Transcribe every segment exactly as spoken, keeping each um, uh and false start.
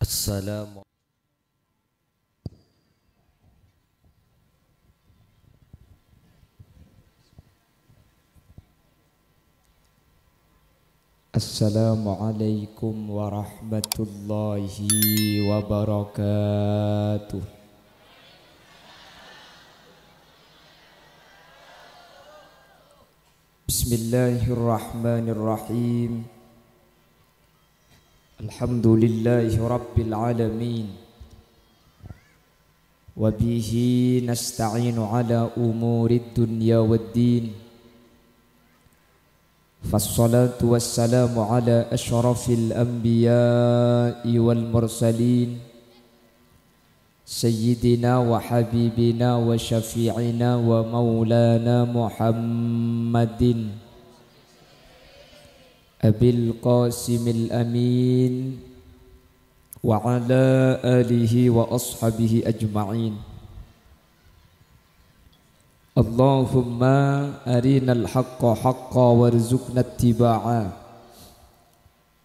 Assalamu-, Assalamualaikum warahmatullahi wabarakatuh. Bismillahirrahmanirrahim. Alhamdulillahi rabbil alamin. Wa bihi nasta'inu ala umurid dunya waddin. Fassalatu wassalamu ala asyrafil anbiya'i wal mursalin. Sayyidina wa habibina wa syafi'ina wa maulana Muhammadin Abil Qasimil Amin wa ala alihi wa ashabihi ajma'in. Allahumma arinal haqqa haqqa warzuqna ittiba'a.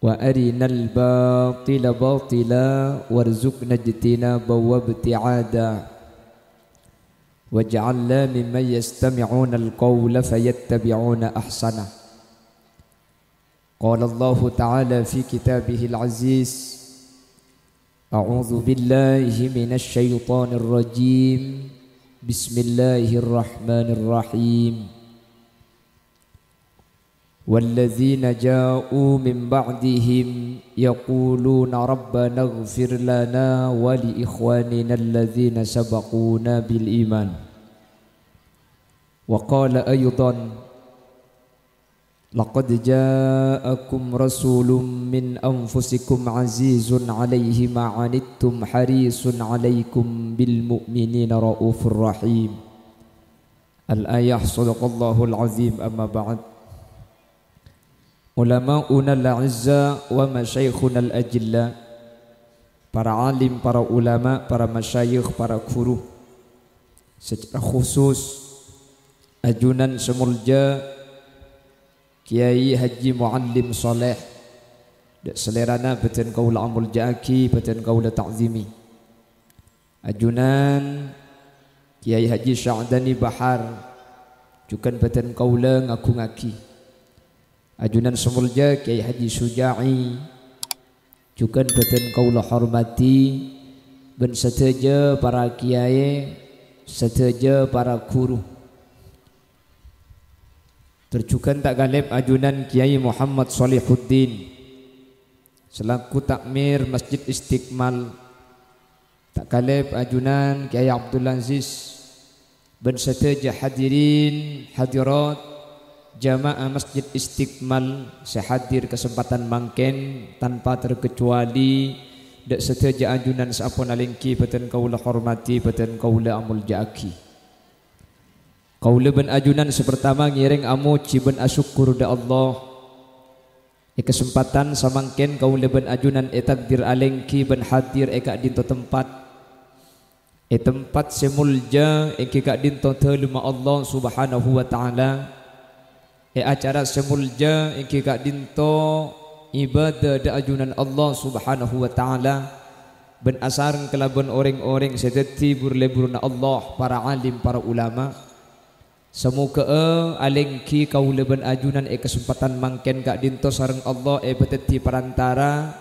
Wa arinal batila batila warzuqna ijtinaba wa ibti'ada. Waj'alna mimman yastami'unal qawla fayattabi'una ahsanah. Qala Allahu ta'ala fi kitabihil aziz, a'udzu billahi minasy syaithanir rajim. Bismillahirrahmanirrahim. Walladzina ja'u min ba'dihim yaquluna rabbana ighfir lana wa li ikhwanina alladzina sabaquna bil iman. Wa qala aidan, laqad ja'akum rasulun min anfusikum azizun 'alaihi ma 'anittum harisun 'alaikum bil mu'minina raufur rahim. Al-ayah, sadaqallahul azim, amma ba'd. Ulama'unal a'izza wa masyayikhunal ajilla, para alim, para ulama, para masyayikh, para guru. Secara khusus, ajunan sè molja Kiai Haji Muallim Saleh, dâ' salèrana bâdhân kaulâ amolja'aghi, bâdhân kaulâ ta'zimi. Ajunan Kiai Haji Sya'dani Bahar, jhughân bâdhân kaulâ ngagungaghi. Ajunan sè molja Kiai Haji Suja'i, jhughân bâdhân kaulâ hormadhi, bân sadhâjâ para kiai, sadhâjâ para ghuru. Tor jhughân ta' kalèp ajunan Kiai Muhammad Solihuddin, selaku takmir Masjid Istiqmal, ta' kalèp ajunan Kiai Abdul Aziz, bân sadhâjâ hadirin hadirat jamaah Masjid Istiqmal sè hadir kasempadhân mangkèn tanpa terkecuali, dâ' sadhâjâ ajunan sè ampon alèngghi bâdhân kaulâ hormadhi, bâdhân kaulâ amolja'aghi. Kaulâ bân ajunan sè partama ngèrèng amojhi bân asokkor dâ' Allah. È kasempadhân samangkèn kaulâ bân ajunan ètakdir alèngghi bân hadir è ka'dinto tempat. È tempat sè molja èngghi ka'dinto dhâlemma Allah Subhanahu wa Ta'ala. È acara sè molja èngghi ka'dinto ibâdâ dâ' ajunan Allah Subhanahu wa Ta'ala. Bân asareng kalabân orèng-orèng sè dhâddhi bur-lèburna Allah, para alim, para ulama. Samoghâ'â alèngghi kaulâ bân ajunan è kasempadhân mangkèn ka'dinto sareng Allah èpadhâddhi parantara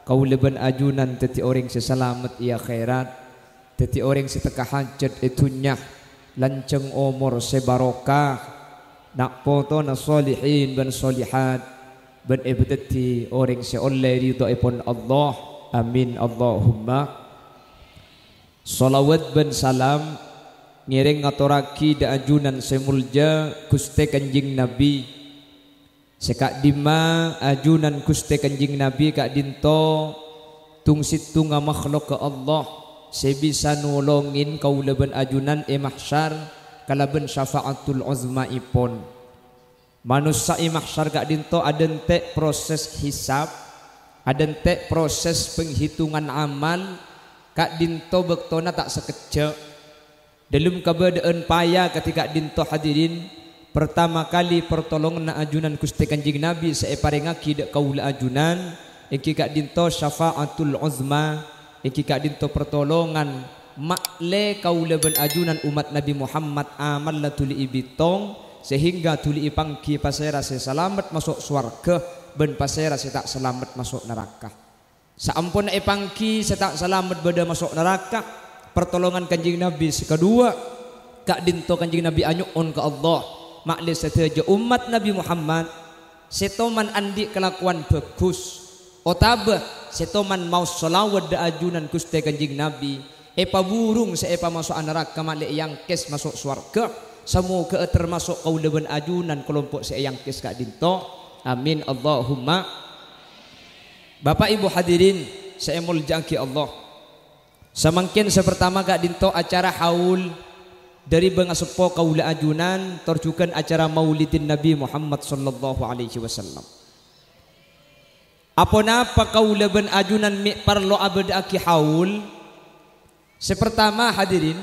kaulâ bân ajunan dhâddhi orèng sè salamet è akhèrat, dhâddhi orèng sè tekka hajhât è dhunnya, lanjhâng omor sè barokah, na' potona solihin bân solihat, bân èpadhâddhi orèng sè ollè ridhoèpon Allah. Amin, Allahumma. Shalawat bân salam ngèrèng ngatorraghi dâ' ajunan sè molja Ghustè Kanjeng Nabi. Sè ka'dimma ajunan Ghustè Kanjeng Nabi ka'dinto tong-sèttonga makhlukka Allah sè bisa nolongè kaulâ bân ajunan è mahsyar kalabân syafa'atul uzma'èpon. Manossa è mahsyar ka'dinto adhânte' proses hisab, adhânte' proses penghitungan amal, ka'dinto bâktona ta' sakejjhâ'. Dhâlem kabâdâ'ân paya kadhi ka'dinto hadirin, partama kalè partolonganna ajunan Ghustè Kanjeng Nabi sè èparèngaghi dâ' kaulâ ajunan, Èngghi ka'dhinto syafa'atul uzma, èngghi ka'dhinto pertolongan ma'lè kaulâ bân ajunan ommat Nabbhi Muhammad amalla dhuli èbitong, sehingga dhuli èpangghi pasèra sè salamet maso' sowarghâ bân pasèra sè ta' salamet maso' naraka. Saamponna èpangghi sè ta' salamet bâdâ maso' naraka, pertolongan Kanjeng Nabbhi sè kaduwâ', ka'dhinto Kanjeng Nabbhi anyo'on ka Allah, ma'lè sadhâjâ ommat Nabbhi Muhammad sè toman andi' kalakowan bhâghus, otabâ sè toman maos shalawat dâ' ajunan Ghustè Kanjeng Nabbhi, èpabhurung sè èpamaso'a naraka ma'lè èangkès maso' sowarghâ, samoghâ'â termaso' kaulâ bân ajunan kalompo' sè èangkès ka'dhinto. Amin, Allahumma. Bapa', Ibu, hadirin sè èmoljâ'aghi Allah. Samangkèn sè partama ka'dhinto acara haul dâri bângaseppo kaulâ ajunan, tor jhughân acara Maulidin Nabi Muhammad sallallahu alaihi wasallam. Aponapa kaulâ bân ajunan mè' parlo abâdâ'aghi haul? Sè partama, hadirin,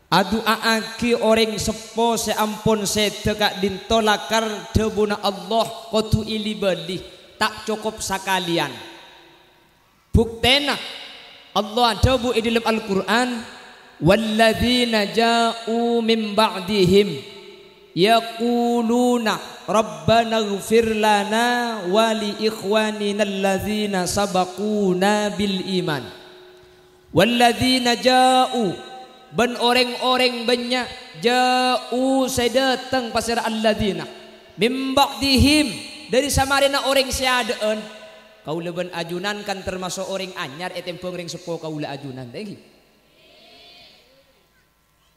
adu'a'aghi orèng seppo sè ampon sèdhâ ka'dhinto lakar dhâbuna Allah kodhu èli-bâli, ta' cokop sakalèyan. Buktèna, Allah adhâbu è dhâlem Al-Qur'an, "Walladzina ja'u min ba'dihim yaquluna rabbana ighfir lana wa li ikhwanina alladzina sabaquna bil iman." Walladzina ja'u, bân orèng-orèng bânnya', ja'u sè dâteng, pasèra alladzina, min ba'dihim, dâri samarèna orèng sè adâ'ân. Kaulâ bân ajunan kan termaso' orèng anyar ètèmbhâng rèng seppo kaulâ ajunan, ta' ènggi?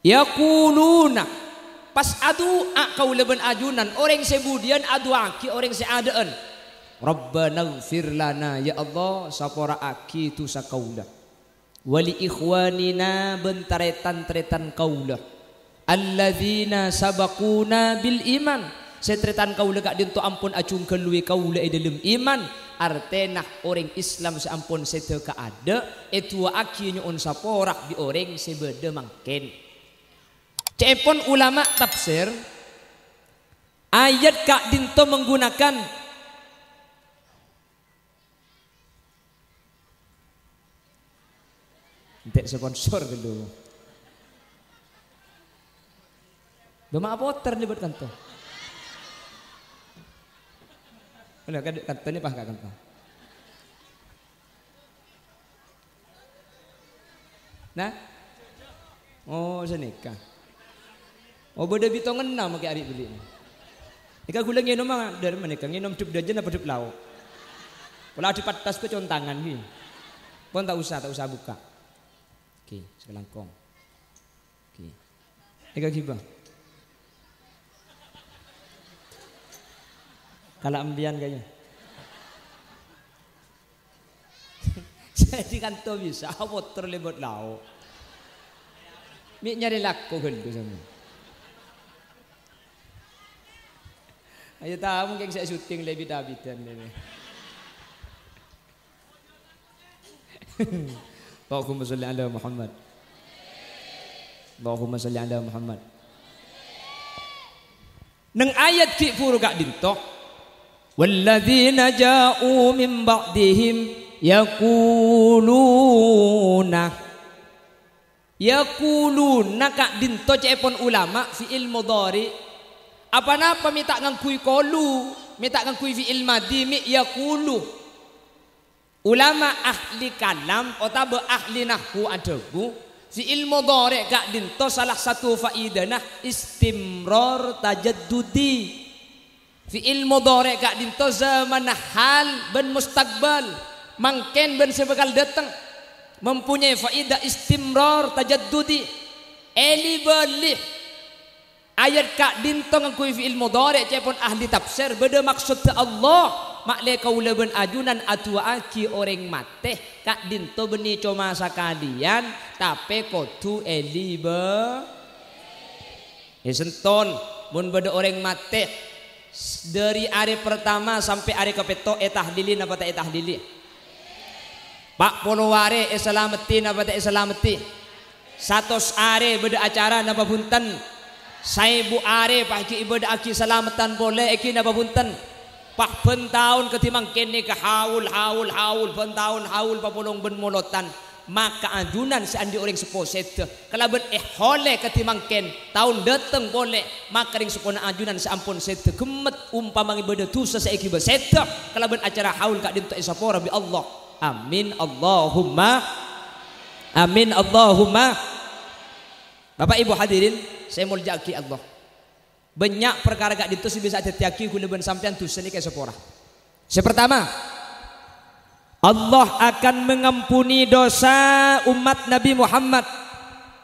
Yaquluna, pas adu'a kaulâ bân ajunan, orèng sè budiyân adu'aaghi orèng sè adâ'ân. "Rabbanaghfir lana, ya Allah, sapora'aghi dhusa kaulâ. Wa li ikhwanina, bân tarètan-tarètan kaulâ. Alladzina sabaquna bil iman." Sè tarètan kaulâ ka'dhinto ampon ajhungghâlluwi kaulâ è dhâlem iman, artèna orèng Islam sè ampon sèdhâ kaadâ', èdu'aaghi nyo'on sapora bi' orèng sè bâdâ mangkèn. Ca'èpon ulama tafsir, ayat ka'dhinto menggunakan Ente' sponsor ghâllu. Bâ ma' apoter lèbât kanto. Ella, kan-, kanto ni pas ka kanto. Nah? Oh, sanèka. Oh, bâdâ bitongenna makè arè' bellina. Nèka ghulâ ngènoma dâri manèka, ngènom dâp dâjâ napa dâp lao'? Pola dâp attas bâ contangan, ghi. Pon ta' osa, ta' osa bukka'. Ghi, sakalangkong. Ghi. Nèka ghibâ. Kala' empiyan kayya. Jadi kanto bisa, apoter lèbât lao'. Mi' nyarè lako ghâllu sampèyan. Ayo, ta' mungkin saya syuting lebih dabidan ini. Allahumma sholli ala Muhammad. Allahumma sholli ala Muhammad. Neng ayat ghi' buru ka'dinto. "Walladzina ja'u min ba'dihim yaquluna." Yaquluna ka'dinto ca'èpon ulama fi'il mudhari'. Apa-napa mè' ta' ngangghuy qalu, mè' ta' ngangghuy fi'il madhi, mè' yaqulu. Ulama ahli kalam otabâ ahli nahwu adhâbu, fi'il mudhari' ka'dinto salah satu faidana istimrar tajaddudi. Fi'il mudhari' ka'dinto zamanna hal bân mustaqbal, mangkèn bân sè bhâkal dâteng, mempunyai faidah istimrar tajaddudi, èli-bâli. Ayat ka'dinto ngangghuy fi'il mudhari' ca'èpon ahli tafsir, bâdâ maksoddhâ Allah, ma'lè kaulâ bân ajunan adu'aaghi orèng matè, ka'dinto bânnè coma sakalèyan, tapè kodhu èli-bâ-, èsenton, mon bâdâ orèng matè, s-, dâri arè partama sampè' arè kapètto' ètahlili napa ta' ètahlili? Pa' polo arè èsalameddhi napa ta' èsalameddhi? Satos arè bâdâ acara napa bhunten? Saèbu arè pas ghi' èbâdâ'aghi salameddhân polè èngghi napa bhunten? Pas bân taon kadhi mangkèn nèka haul, haul, haul, bân taon haul papolong bân molotan. Maka ajunan sè andi' orèng seppo sèdhâ kalabân èholè kadhi mangkèn, taon dâteng polè, maka rèng seppona ajunan sè ampon sèdhâ ghemmet ompama ngibâdâ dhusa sè èghibâ sèdhâ kalabân acara haul ka'dinto èsapora bi' Allah. Amin, Allahumma amin, Allahumma. Bapak Ibu hadirin sè èmoljâ'aghi Allah. Bânnya' parkara ka'dinto sè bisa adhâddhiyâghi ghulâ bân sampèyan dhusa nèka èsapora. Sè partama, Allah akan mengampuni dosa umat Nabi Muhammad.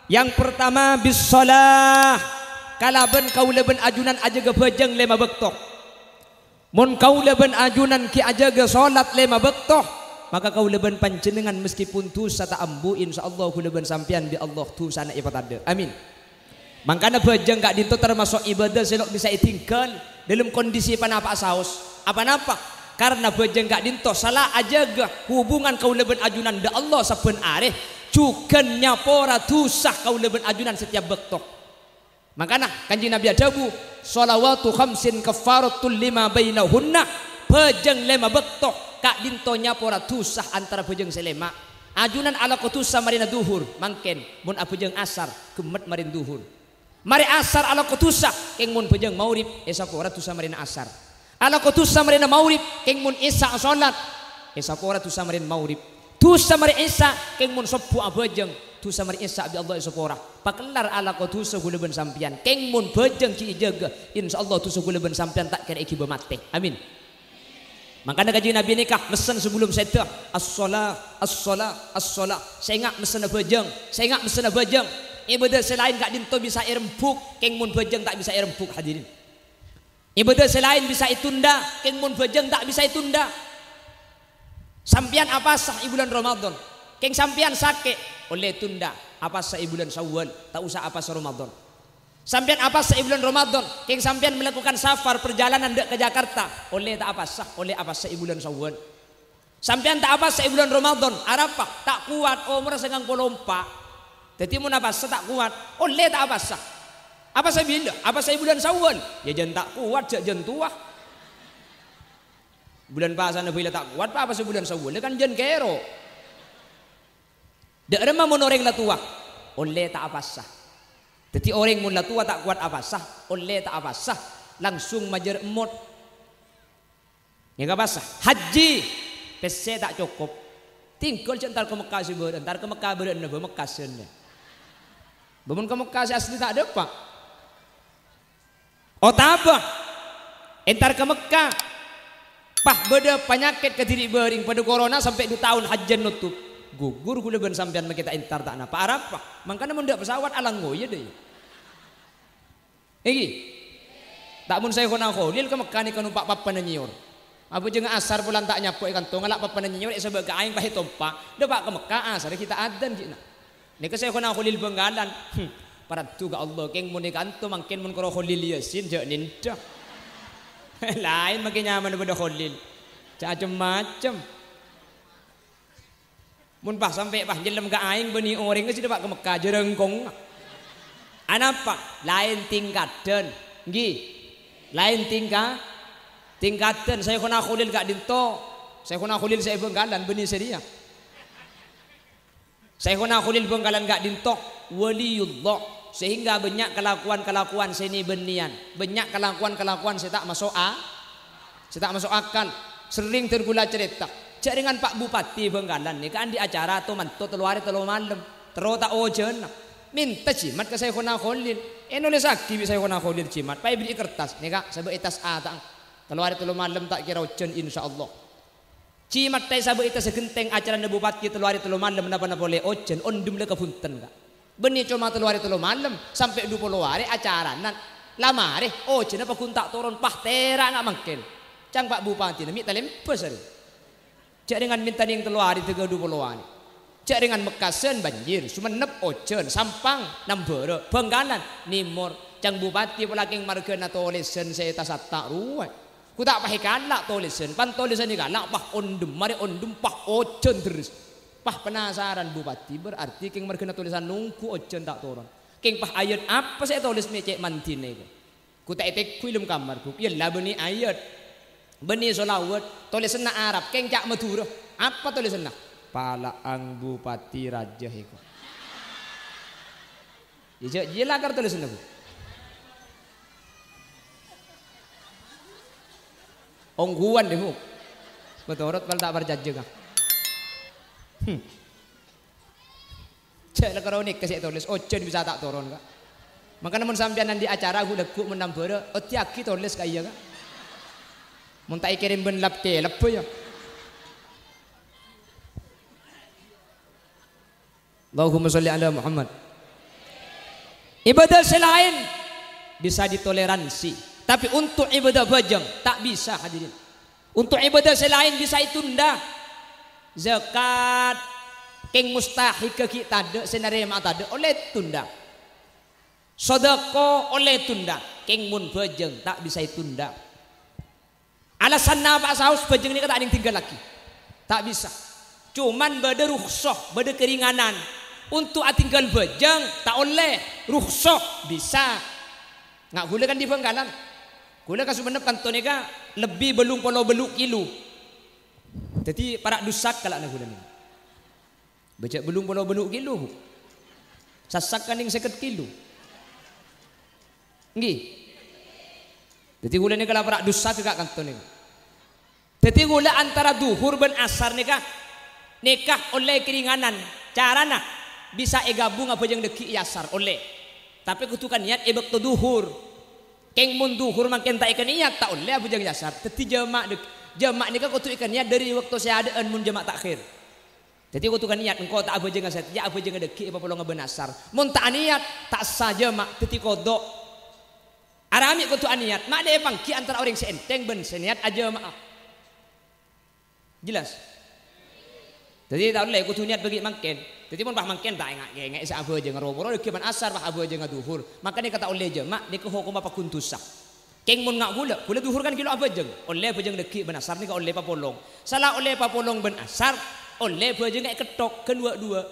Yang pertama, bis shalah, kalabân kaulâ bân ajunan ajâgâ bhâjâng lèma bâkto. Mon kaulâ bân ajunan ghi' ajâgâ sholat lèma bâkto, maka kaulâ bân panjhennengngan meskipun dhusa ta' ambu, insyaallah ghulâ bân sampèyan bi' Allah dhusana èpatadâ'. Amin. Mangkana bhâjâng ka'dinto tamaso' ibâdâ sè lo' bisa ètinggal dâlem kondisi panapa'a saos. Aponapa? Karna bhâjâng ka'dinto sala ajâgâ hubungan kaulâ bân ajunan dâ' Allah sabbhân arè, jhughân nyapora dhusa kaulâ bân ajunan setiap bâkto. Mangkana Kanjeng Nabi adhâbu, "Shalawatu khamsin kaffaratul lima bainahunna." Bhâjâng lèma bâkto ka'dinto nyapora dhusa antara bhâjâng sè lèma'. Ajunan alako dhusa marèna dhuhur, mangkèn mon abhâjâng asar, ghemmet marèna dhuhur. Marè asar alako dhusa, kèng mon bhâjâng maghrib, èsapora dhusa marèna asar. Alako dhusa marèna maghrib, kèng mon isya' sholat, èsapora dhusa marèna maghrib. Dhusa marè isya', kèng mon sobbhu abhâjâng, dhusa marè isya' bi' Allah èsapora. Pakellar alako dhusa ghulâ bân sampèyan, kèng mon bhâjâng ghi' èjâgâ, insyaallah dhusa ghulâ bân sampèyan ta' kèra èghibâ matè. Amin. Mangkana Kanjeng Nabi nèka messen sabellum sèdhâ, "As-shalah, as-shalah, as-shalah." Sènga' messenna bhâjâng, sènga' messenna bhâjâng. Ibâdâ sè laèn ka'dinto bisa èrembhuk, kèng mon bhâjâng ta' bisa èrembhuk, hadirin. Ibâdâ sè laèn bisa ètunda, kèng mon bhâjâng ta' bisa ètunda. Sampèyan apasa è bulân Ramadan, kèng sampèyan sakè', ollè tunda, apasa è bulân Syawal, ta' osa apasa Ramadan. Sampèyan apasa è bulân Ramadan, kèng sampèyan melakukan safar perjalanan dâ' ka Jakarta, ollè ta' apasa, ollè apasa è bulân Syawal. Sampèyan ta' apasa è bulân Ramadan, arapa? Ta' kowat, omorra sangang polo empa'. Dhâddhi mon apasa ta' kowat, ollè ta' apasa? Apasa bilâ? Apasa è bulân Syawal? Yâ jân ta' kowat, jâ' jân towa. Bulân pasana bilâ ta' kowat, pa apasa bulân Syawal? Kan jân kèro. Dâ' remma mon orèng la towa, ollè ta' apasa. Dhâddhi orèng mon la towa ta' kowat apasa, ollè ta' apasa, langsung majâr emmot. Nèka apasa? Hajji, pèssè ta' cokop. Tinggal jâ' entar ka Mekka sè bârâ', entar ka Mekka bârâ'na bâ Mekka sènna. Bâ mon ka Mekka sè asli ta' dâpa'. Otabâ entar ka Mekka, pas bâdâ panyakèt kadhiri' bâring, padâ korona sampè' du taon hajjân notop. Gugur ghulâ bân sampèyan makè ta' entar ta' napa. Arapa? Mangkana mon dâ' pesawat alangngoyâ dâ' iyâ. Ènggi. Ta' mon Syaikhona Kholil ka Mekka nèka nompa' pappana nyèyor. Abhâjângnga asar polana ta' nyapo è kanto, ngala' pappana nyèyor èsabâ' ka aèng pas ètompa'. Dâpa' ka Mekka asar ghi' ta' adzan ghi'na. Nèka Syaikhona Kholil Bhângkalan. Hmm, paraddu ka Allah, kèng mon è kanto mangkèn mon karo Kholil Yasin jâ' nèndhâ. Laèn makè nyamana padâ Kholil. Jâ' cem-macem. Mon pas sampè' pas nyellem ka aèng bânnè orèng sè dâpa' ka Mekka jârângkong. Anapa? Laèn tingkadhân. Ènggi. Laèn tingka-, tingkadhân. Syaikhona Kholil ka'dinto. Syaikhona Kholil sè è Bhângkalan bânnè sè rèya. Syaikhona Kholil Bhângkalan ka'dinto waliyullah, sehingga bânnya' kalakowan-kalakowan sè nè-bânnèyan, bânnya' kalakowan-kalakowan sè ta' maso' a-, sè ta' maso' akal. Serrèng dân kaulâ carèta, jârèngan Pa' Bupati Bhângkalan nèka andi' acara to-manto tello arè tello malem, terro ta' ojhâna. Mènta jimat ka Syaikhona Kholil, ènolèsaghi bi' Syaikhona Kholil jimat, pas èberri'i kertas, "Nèka, sabâ' è tas A ta', tello arè tello malem ta' kèra ojhân, insyaallah." Jimatta èsabâ'i tas è ghentèng acarana Bupati tello arè tello malem napa-napa ollè ojhân, ondhem la kabhunten, Ka'. Bânnè coma tello arè tello malem, sampè' du polo arè acarana. La marè, ojhânna pagghun ta' toron, pas tèra' nga' mangkèn. Ca'na Pa' Bupatina, "Mè' talèmbâs arè. Jârèngan mènta nèng tello arè dâgghâ' du polo arè. Jârèngan Mekkasân bânjir, Songennep ojhân, Sampang nambârâ, Bhângkalan nèmor." Ca'na Bupati pola kèng marghâna tolèsan sè ètasatta' rowa. Ghu ta' pas èkala' tolèsan, pan tolèsan èkala', pas ondhem, marè ondhem, pas ojhân terros. Pas penasaran Bupati, berarti kèng marghâna tolèsan nongghu ojhân ta' toron. Kèng pas ayat apa sè ètolès mè' cè' mandhina èko? Ghu ta' ètengghu è dâlem kamar, Bu. Iyâ la bânnè ayat. Bânnè shalawat, tolèsanna Arab, kèng ca' Madhurâ. Apa tolèsanna? "Pala'ang Bupati Rajâ èko." Yâ, jâ', jâ' lakar tolèsanna, Bu. Ongghuwân, deh, Bu. Matorot pal ta' parcajâ, ka. Hmm. Jâ' la karo nèka sè tolès, ojhân bisa ta' toron, ka. Mangkana mon sampèyan andi' acara ghu-lagghu' mon nambhârâ, oddhiyâghi tolès ka iyâ, ka. Mon ta' èkèrèm bân lap-kèlep, yâ. Allahumma sholli ala Muhammad. Ibadah sè laèn bisa ditoleransi, tapi untuk ibadah bhâjâng ta' bisa, hadirin. Untuk ibadah sè laèn bisa ètunda. Zakat, kèng mustahigghâ ghi' tadâ', sè narèma'a tadâ', ollè ètunda. Sodâko ollè ètunda, kèng mon bhâjâng ta' bisa ètunda. Alasanna apa saos bhâjâng nèka ta' nèng tinggalaghi? Ta' bisa. Cuman bâdâ rukhsah, bâdâ keringanan. Untuk atinggal bhâjâng ta' ollè, rukhsah bisa. Nga' ghulâ kan di Bhângkalan. Ghulâ ka Sumenep kanto nèka lebbi bâllung polo bâllu' kilo. Dhâddhi para' dhusa kala'na ghulâ nèka. Bâjâ' bâllung polo bâllu' kilo, Bu. Sasak kanèng sèket kilo. Ènggi. Dhâddhi ghulâ nèka la para' dhusa ka kanto nèka. Dhâddhi ghulâ antara dhuhur bân asar nèka, nèka ollè kèringanan. Carana bisa èghâbung abhâjâng dâggi' è asar, ollè. Tapè kodhu kaniyat è bâkto dhuhur. Kèng mon dhuhur mangkèn ta' èkaniyat, ta' ollè abhâjâng è asar. Dhâddhi jama' dâggi', jama' nèka kodhu èkaniyat dâri bâkto sè adâ'ân mon jama' ta'khir. Dhâddhi kodhu kaniyat, engko' ta' abhâjânga satèya, abhâjânga dâggi' èpapolonga bân asar. Mon ta' aniyat, ta' sah jama', dhâddhi kodho. Arè mè' kodhu aniyat, ma' dâ' èpangghi antara orèng sè ènthèng bân sè niyat ajama'a. Jelas? Dhâddhi ta' ollè kodhu niyat bâgi mangkèn. Dhâddhi mon pas mangkèn ta' ènga'-, ènga'è sè abhâjânga ro-, poro dâggi' bân asar, pas abhâjânga dhuhur. Mangkana nèka ta' ollè jama', nèka hokomma paghun dhusa. Kèng mon nga' ghulâ, ghulâ dhuhur kan ghilo abhâjâng. Ollè abhâjâng dâggi' bân asar nèka ollè papolong. Sala ollè papolong bân asar, ollè bhâjângnga èketthok ghân wâ'-duwâ'.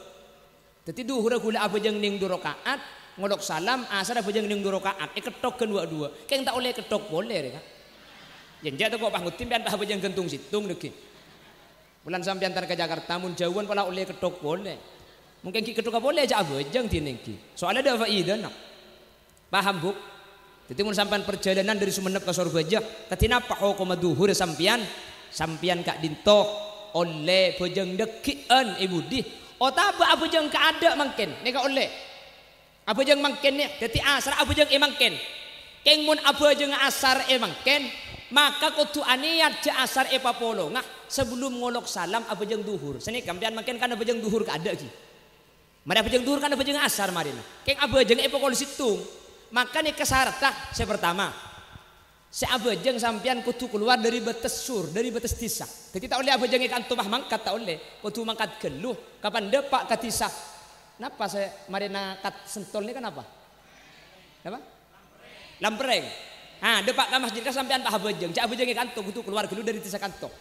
Dhâddhi dhuhurra ghulâ abhâjâng nèng du raka'at, ngolok salam, asarra abhâjâng nèng du raka'at, èketthok ghân wâ'-duwâ'. Kèng ta' ollè èketthok polè, rè, ka. Jhâ' tako' pas ngoddhi sampèyan pas abhâjâng ghântung sèttong dâggi'. Bulân sampèyan entar ka Jakarta, mon jhâuwân pola ollè èketthok polè. Mon kèng ghi' ketthokka polè, jhâ' abhâjâng dhinèng ghi. Soalnya adâ' faidana. Paham, Bu? Dhâddhi, mon sampèyan parjhâlânan dâri Sumenep ka Sorbhâjâ, kadhi napa hokomma dhuhur sampèyan? Sampèyan ka'dinto ollè bhâjâng dâggi'ân è budi, otabâ abhâjâng kaadâ' mangkèn, nèka ollè. Abhâjâng mangkèn, yâ, dhâddhi asar abhâjâng è mangkèn. Kèng mon abhâjângnga asar è mangkèn, maka kodhu anèyat jhâ' asar èpapolonga sabellunna ngolok salam abhâjâng dhuhur. Sanèka sampèyan mangkèn kan abhâjâng dhuhur kaadâ' ghi. Marè abhâjâng dhuhur kan abhâjâng asar marèna. Kèng abhâjâng è pokol sèttong. Maka nèka saradda, sè partama, sè abhâjâng sampèyan kodhu kalowar dâri bâtes sur, dâri bâtes dhisa. Dhâddhi ta' ollè abhâjâng è kanto pas mangkat, ta' ollè. Kodhu mangkat ghâllu, kapan dâpa' ka dhisa. Napa sè marèna kat sentol nèka napa? Napa? Lamprèng. Ha, dâpa' ka masjid ka sampèyan pas abhâjâng. Jhâ' abhâjâng è kanto, kodhu kalowar ghâllu dâri dhisa kanto.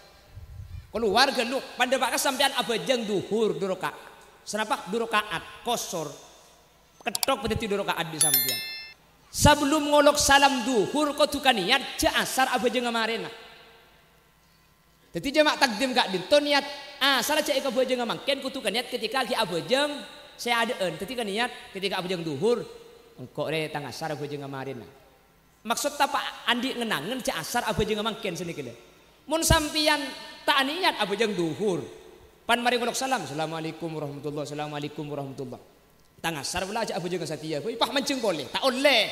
Kalowar ghâllu, pas dâpa' ka sampèyan abhâjâng dhuhur du raka'at. Sanapa? Du raka'at, kosor. Ketthok dhâddhi du raka'at bi' sampèyan. Sabellunna ngolok salam dhuhur kodhu kanèyat jhâ' asar abhâjângnga marèna. Dhâddhi jhâma' takdim ka'dinto nèyat asar jhâ' èkabhâjângnga mangkèn kodhu kanèyat ketika ghi' abhâjâng sè adâ'ân. Dhâddhi kanèyat ketika abhâjâng dhuhur, engko' rè tang asar abhâjângnga marèna. Maksod tapa' andi' ngen-angen jhâ' asar abhâjângnga mangkèn sanèka lè. Mon sampèyan ta' anèyat abhâjâng dhuhur, pan marè ngolok salam, "Assalamualaikum warahmatullah, assalamualaikum warahmatullah." Tang asar pola jhâ' abhâjângnga satèya, bhâi, pas manjheng polè. Ta' ollè.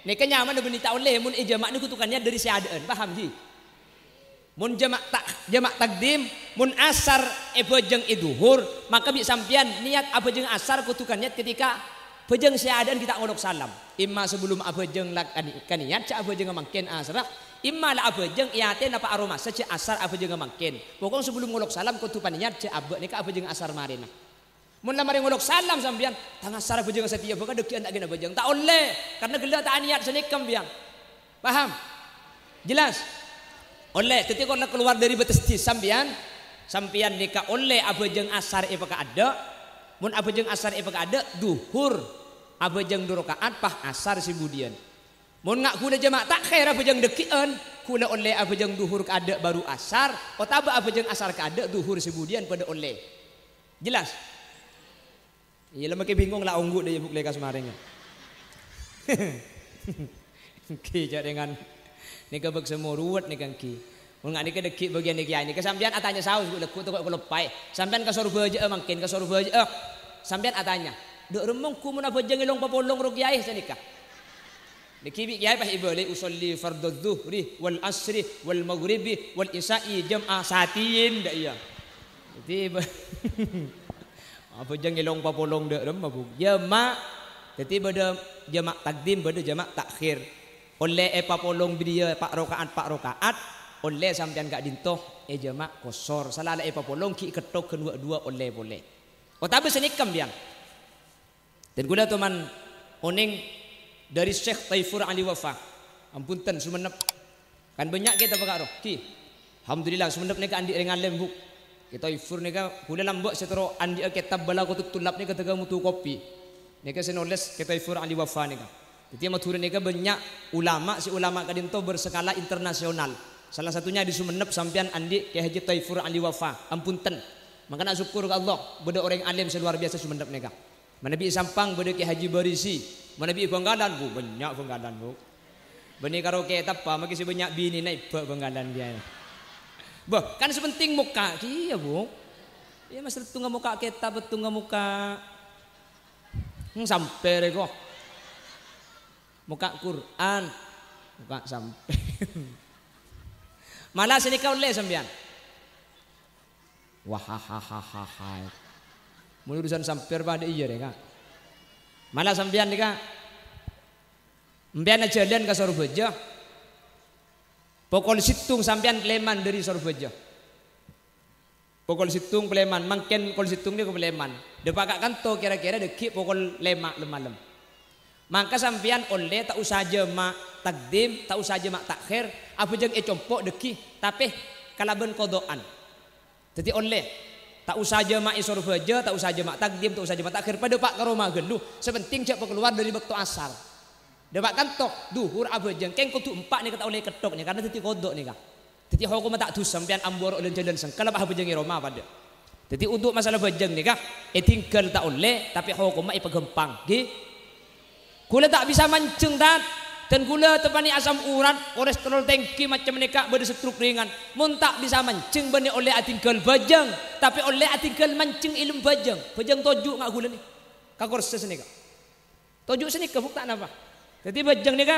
Nèka nyamana bânnè ta' ollè, mon è jhâma'na kodhu kanèyat dâri sè adâ'ân. Paham, ghi? Mon jhâma' ta-, jhâma' takdim, mon asar èbhâjâng è dhuhur, maka bi' sampèyan nèyat abhâjâng asar kodhu kanèyat ketika bhâjâng sè adâ'ân ghi' ta' ngolok salam. Imma sabellunna abhâjâng la-, kanè-, kanèyat jhâ' abhâjângnga mangkèn asarra, imma la abhâjâng è atèna pa' aromasa jhâ' asar abhâjângnga mangkèn. Pokok sabellunna ngolok salam kodhu panèyat jhâ' abâ' nèka abhâjângnga asar marèna. Mon la marè ngolok salam sampèyan, "Tang asar abhâjângnga satèya, bhâkal dâggi'ân ta' kèng abhâjâng." Ta' ollè, karna ghellâ' ta' anèyat sanèka sampèyan. Paham? Jelas? Ollè, dhâddhi kor la kalowar dâri bâtes dhisa sampèyan, sampèyan nèka ollè abhâjâng asar èpakaadâ'. Mon abhâjâng asar èpakaadâ', dhuhur abhâjâng du raka'at, pas asar sè budiyân. Mon nga' ghulâ jama' ta'khir abhâjâng dhâggi'ân, ghulâ ollè abhâjâng dhuhur kaadâ' bâru asar, otabâ abhâjâng asar kaadâ' dhuhur sè budiyân padâ ollè. Jelas? Iyâ, la makè bingung la ongghu dâ' iyâ Bu' Lekas marèng. Èngghi, jhâ' rèngan. Nèka bâk sè moruwet nèka èngghi. Mon nga' nèka dhâggi' bâgiyân nèka, nèka sampèyan atanya saos, Bu', lagghu' tako' kaloppaè. Sampèyan ka Sorbhâjâ'â mangkèn, ka Sorbhâjâ'â. Sampèyan atanya, "Dâ' remma ongghu mon abhâjâng è long papolong ro kèyaè?" sanèka. Nèkè bi' kèyaè pas èbâli, "Usolli fardhu dzuhri wal asri wal maghribi wal isya'i jam'a satiyin," dâ' iyâ. Dhâddhi, ba-, abhâjâng è long papolong dâ' remma, Bu'. Jama', dhâddhi bâdâ jama' takdim, bâdâ jama' ta'khir. Ollè èpapolong bâdâ iyâ pa' raka'at, pa' raka'at, ollè sampèyan ka'dinto èjama' kosor. Sala la èpapolong ghi' kettok ghân wâ' duwâ' ollè polè. Otabâ sanèka, sampèyan. Dan ghulâ toman onèng dâri Syekh Taifur Ali Wafa. Ampun, ten, Songennep. Kan bânnya' kètab karo. Ghi. Alhamdulillah, Songennep nèka andi' rèng alèm, Bu'. Kè Taifur nèka ghulâ lambâ' sè terro andi'â kètab Balaghatut Thullab nèka dâgâ mutu kopi. Nèka sè nolès Kè Taifur Ali Wafa nèka. Dhâddhi, è Madhurâ nèka bânnya' ulama, sè ulama ka'dinto berskala internasional. Salah satunya di Songennep sampèyan andi' Kè Haji Taifur Ali Wafa. Ampun, ten. Mangkana asokkor ka Allah, bâdâ orèng alèm sè luar biasa Songennep nèka. Manabi è Sampang bâdâ Kè Haji Barisi, manabi è Bangkalan, Bu, bânnya' Bangkalan, Bu. Bânnè karo kètab, Pa', makè sè bânnya' binèna èbâ' Bangkalan kèyaè. Bâh, kan sè pentèng mokka' kèya, Bu. Iyâ, Mas, èttonga mokka' kètab, èttonga mokka', hmm, sampè' rèko. Mokka' Qur'an, mokka' sampè'. Mala sanèka ollè sampèyan. Wah, ha, ha, ha, ha, ha. Mon urusan sampè' padâ iyâ, rè, Ka'. Mala sampèyan, nèka, sampèyan ajhâlân ka Sorbhâjâ. Pokol sèttong sampèyan palèman dâri Sorbhâjâ. Pokol sèttong palèman, mangkèn pokol sèttong nèko palèman. Dâpa' ka kanto kèra-kèra dâgghi' pokol lèma' lem-malem. Mangka sampèyan ollè ta' osa jama' takdim, ta' osa jama' ta'khir, abhâjâng è compo' dâgghi', tapè kalabân kodo'an. Dhâddhi ollè. Ta' osa jama' è Sorbhâjâ, ta' osa jama' takdim, ta' osa jama' ta'khir. Padâ pa' karo ma ghâllu. Sè pentèng jhâ' pakalowar dâri bâkto asar. Dâpa' kanto, dhuhur abhâjâng. Kèng kodhu empa' nèka ta' ollè kettok nèka, karna dhâddhi kodo' nèka. Dhâddhi hokomma ta' dhusa sampèyan ambu ro' lan-jhâlân sengkella pas abhâjâng è roma padâ. Dhâddhi untuk masalah bhâjâng nèka, èdinggal ta' ollè, tapè hokomma èpaghâmpang. Ghi? Ghulâ ta' bisa manjheng, Tat. Dan ghulâ teppa'na asam urat, kolesterol tèngghi, macem nèka bâdâ stroke ringan. Mon ta' bisa manjheng, bânnè ollè adinggal bhâjâng, tapè ollè adinggal manjheng è lem bhâjâng. Bhâjâng toju' nga' ghulâ nè. Ka korsè sanèka. Toju' sanèka, Bu', ta' napa. Dhâddhi bhâjâng nèka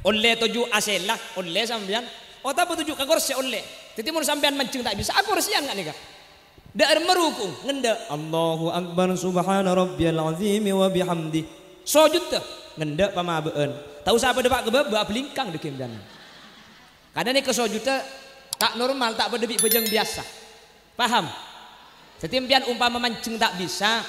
ollè toju' asèla, ollè sampèyan. Otabâ toju' ka korsè ollè. Dhâddhi mon sampèyan manjheng ta' bisa, akorsèyan nga' nèka. Dâ' remma ruku'u, ngendâ', "Allahu Akbar, Subhana Rabbiyal Azimi wa bihamdi." Sojuddhâ, ngendâ' pamabâ'ân. Ta' osa padâ pa' ka bâbâ, ablingkang dâgghi' sampèyan. Karna nèka sojuddhâ ta' normal, ta' padâ bi' bhâjâng biyasa. Paham? Dhâddhi sampèyan ompama manjheng ta' bisa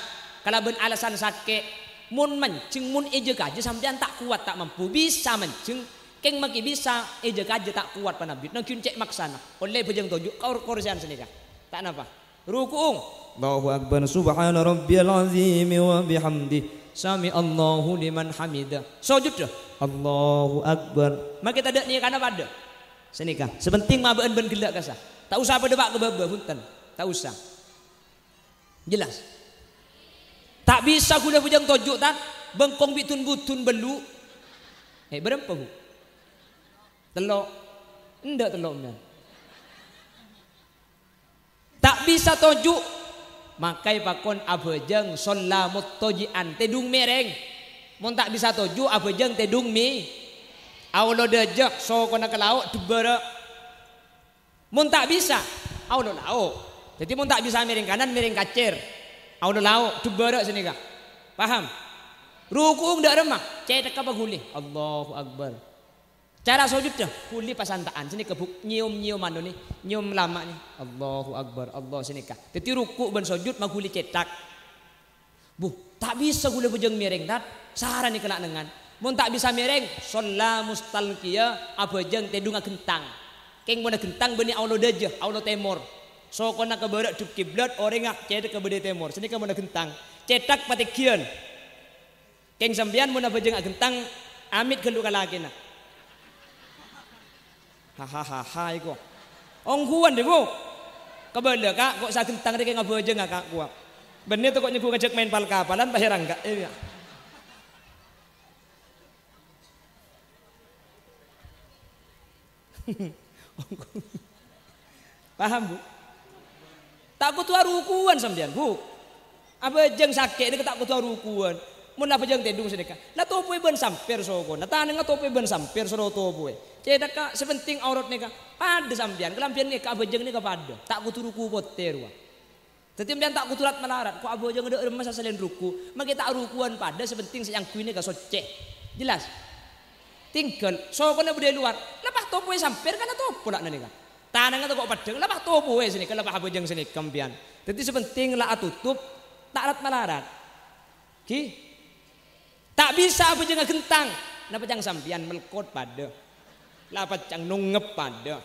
kalabân alasan sakè', mon manjheng, mon èjâ kajâ sampèyan ta' kowat, ta' mampu. Bisa manjheng, kèng makè bisa èjâ kajâ ta' kowat panambit. Nangghing cè' maksana. Ollè bhâjâng toju' kor-, korsèyan sanèka. Ta' napa. Ruku'u. Allahu Akbar, Subhana Rabbiyal Azimi wa bihamdi. Sami'allahu liman hamida. Sojuddhâ. Allahu Akbar. Makè tadâ' nèkana padâ. Sanèka. Sè pentèng mabâ'ân bân ghellâ' kassa. Ta' osa padâ pa' ka bâbâ, bhunten. Ta' osa. Jelas? Ta' bisa ghulâ bhâjâng toju', Tat. Bengkong bi' dun-budun bâllu'. Eh, bârâmpa, Bu'? Tello'. Endâ' tello', men. Ta' bisa toju', makaè pakon abhâjâng sholla muttaji'an, tèdung mèrèng. Mon ta' bisa toju', abhâjâng tèdung mè-, aolo dâjâ, sokona ka lao', dâbârâ'. Mon ta' bisa, aolo lao'. Dhâddhi mon ta' bisa mèrèng kanan, mèrèng kacèr. Aolo lao', dâbârâ' sanèka. Paham? Ruku'u dâ' remma, cèthagghâ paghuli. Allahu Akbar. Cara sojuddhâ, ghuli pasanta'an. Sanèka, Bu', nyèyom-nyèyom anu nè, nyèyom lama' nè. Allahu Akbar, Allah sanèka. Dhâddhi ruku' bân sojud maghuli cèthak. Bu, ta' bisa ghulâ bhâjâng mèrèng, Tat. Sara nèka la' nengngan. Mon ta' bisa mèrèng, sholla mustalqiya, abhâjâng tèdung aghentang. Kèng mon aghentang bânnè aolo dâjâ, aolo tèmor. Sokona ka bârâ' dâ' kiblat, orèngnga cèthagghâ bâdâ è tèmor. Sanèka mon aghentang. Cèthak patègghiyân. Kèng sampèyan mon abhâjâng aghentang, Amit ghâllu ka lakèna. Hahahaha, iko. Ongghuwân, dhi, Bu. Kabâlâ, Ka', ko' sagentang rèya ngabhâjângnga, Ka', kowa. Bânnè tako' nyengghu ngajhâk maèn pal-kapalan, pas èrangga', iyâ. Paham, Bu? Ta' kodhu arukuwân sampèyan, Bu. Abhâjâng sakè' nèka ta' kodhu arukuwân. Mon abhâjâng tèdung sanèka, la topowè bân sampèr sokona. Tanangnga topowè bân sampèr soro topowè. Cèthakka sè penting aurat nèka padâ sampèyan, kalambhiyân nèka abhâjâng nèka padâ. Ta' kodhu ruku potè rowa. Dhâddhi sampèyan ta' kodhu rat-malarat, ko' abhâjâng dâ' remma sasalèn ruku, makè ta' arukuwân padâ, sè penting sè èangghuy nèka soccè. Jelas? Tinggal, sokona bâdâ è lowar, la pas topowè sampèr kan la topo la nèka. Tanangnga tako' peddhâng, la pas topowè sanèka, la pas abhâjâng sanèka sampèyan. Dhâddhi sè penting la atotop, ta' rat-malarat. Ghi? Ta' bisa abhâjâng aghentang, napa ca'na sampèyan melkot padâ. La pas ca'na nongngep padâ.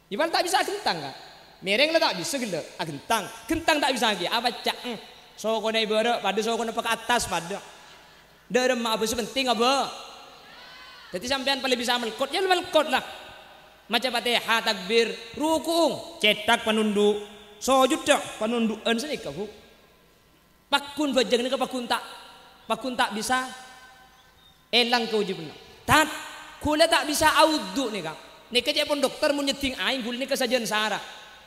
Yâ, pal ta' bisa aghentang, Ka'. Mèrèng la ta' bisa ghellâ', aghentang. Ghentang ta' bisa ghi, apa ca'na? Sokona èbârâ' padâ, sokona pa ka attas padâ. Dâ' remma abâ sè penting abâ. Dhâddhi sampèyan palèng bisa melkot, yâ melkot la. Maca Fatihah, takbir, ruku'u, cèthak panondhu', sojudda panondhu'ân sanèka, Bu. Pagghun bhâjâng nèka pagghun ta', pagghun ta' bisa èlang kawâjibhânna. Tad, ghulâ ta' bisa awudu' nèka. Nèka ca'èpon dokter mon nyeddhing aèng ghulâ nèka sajân sara.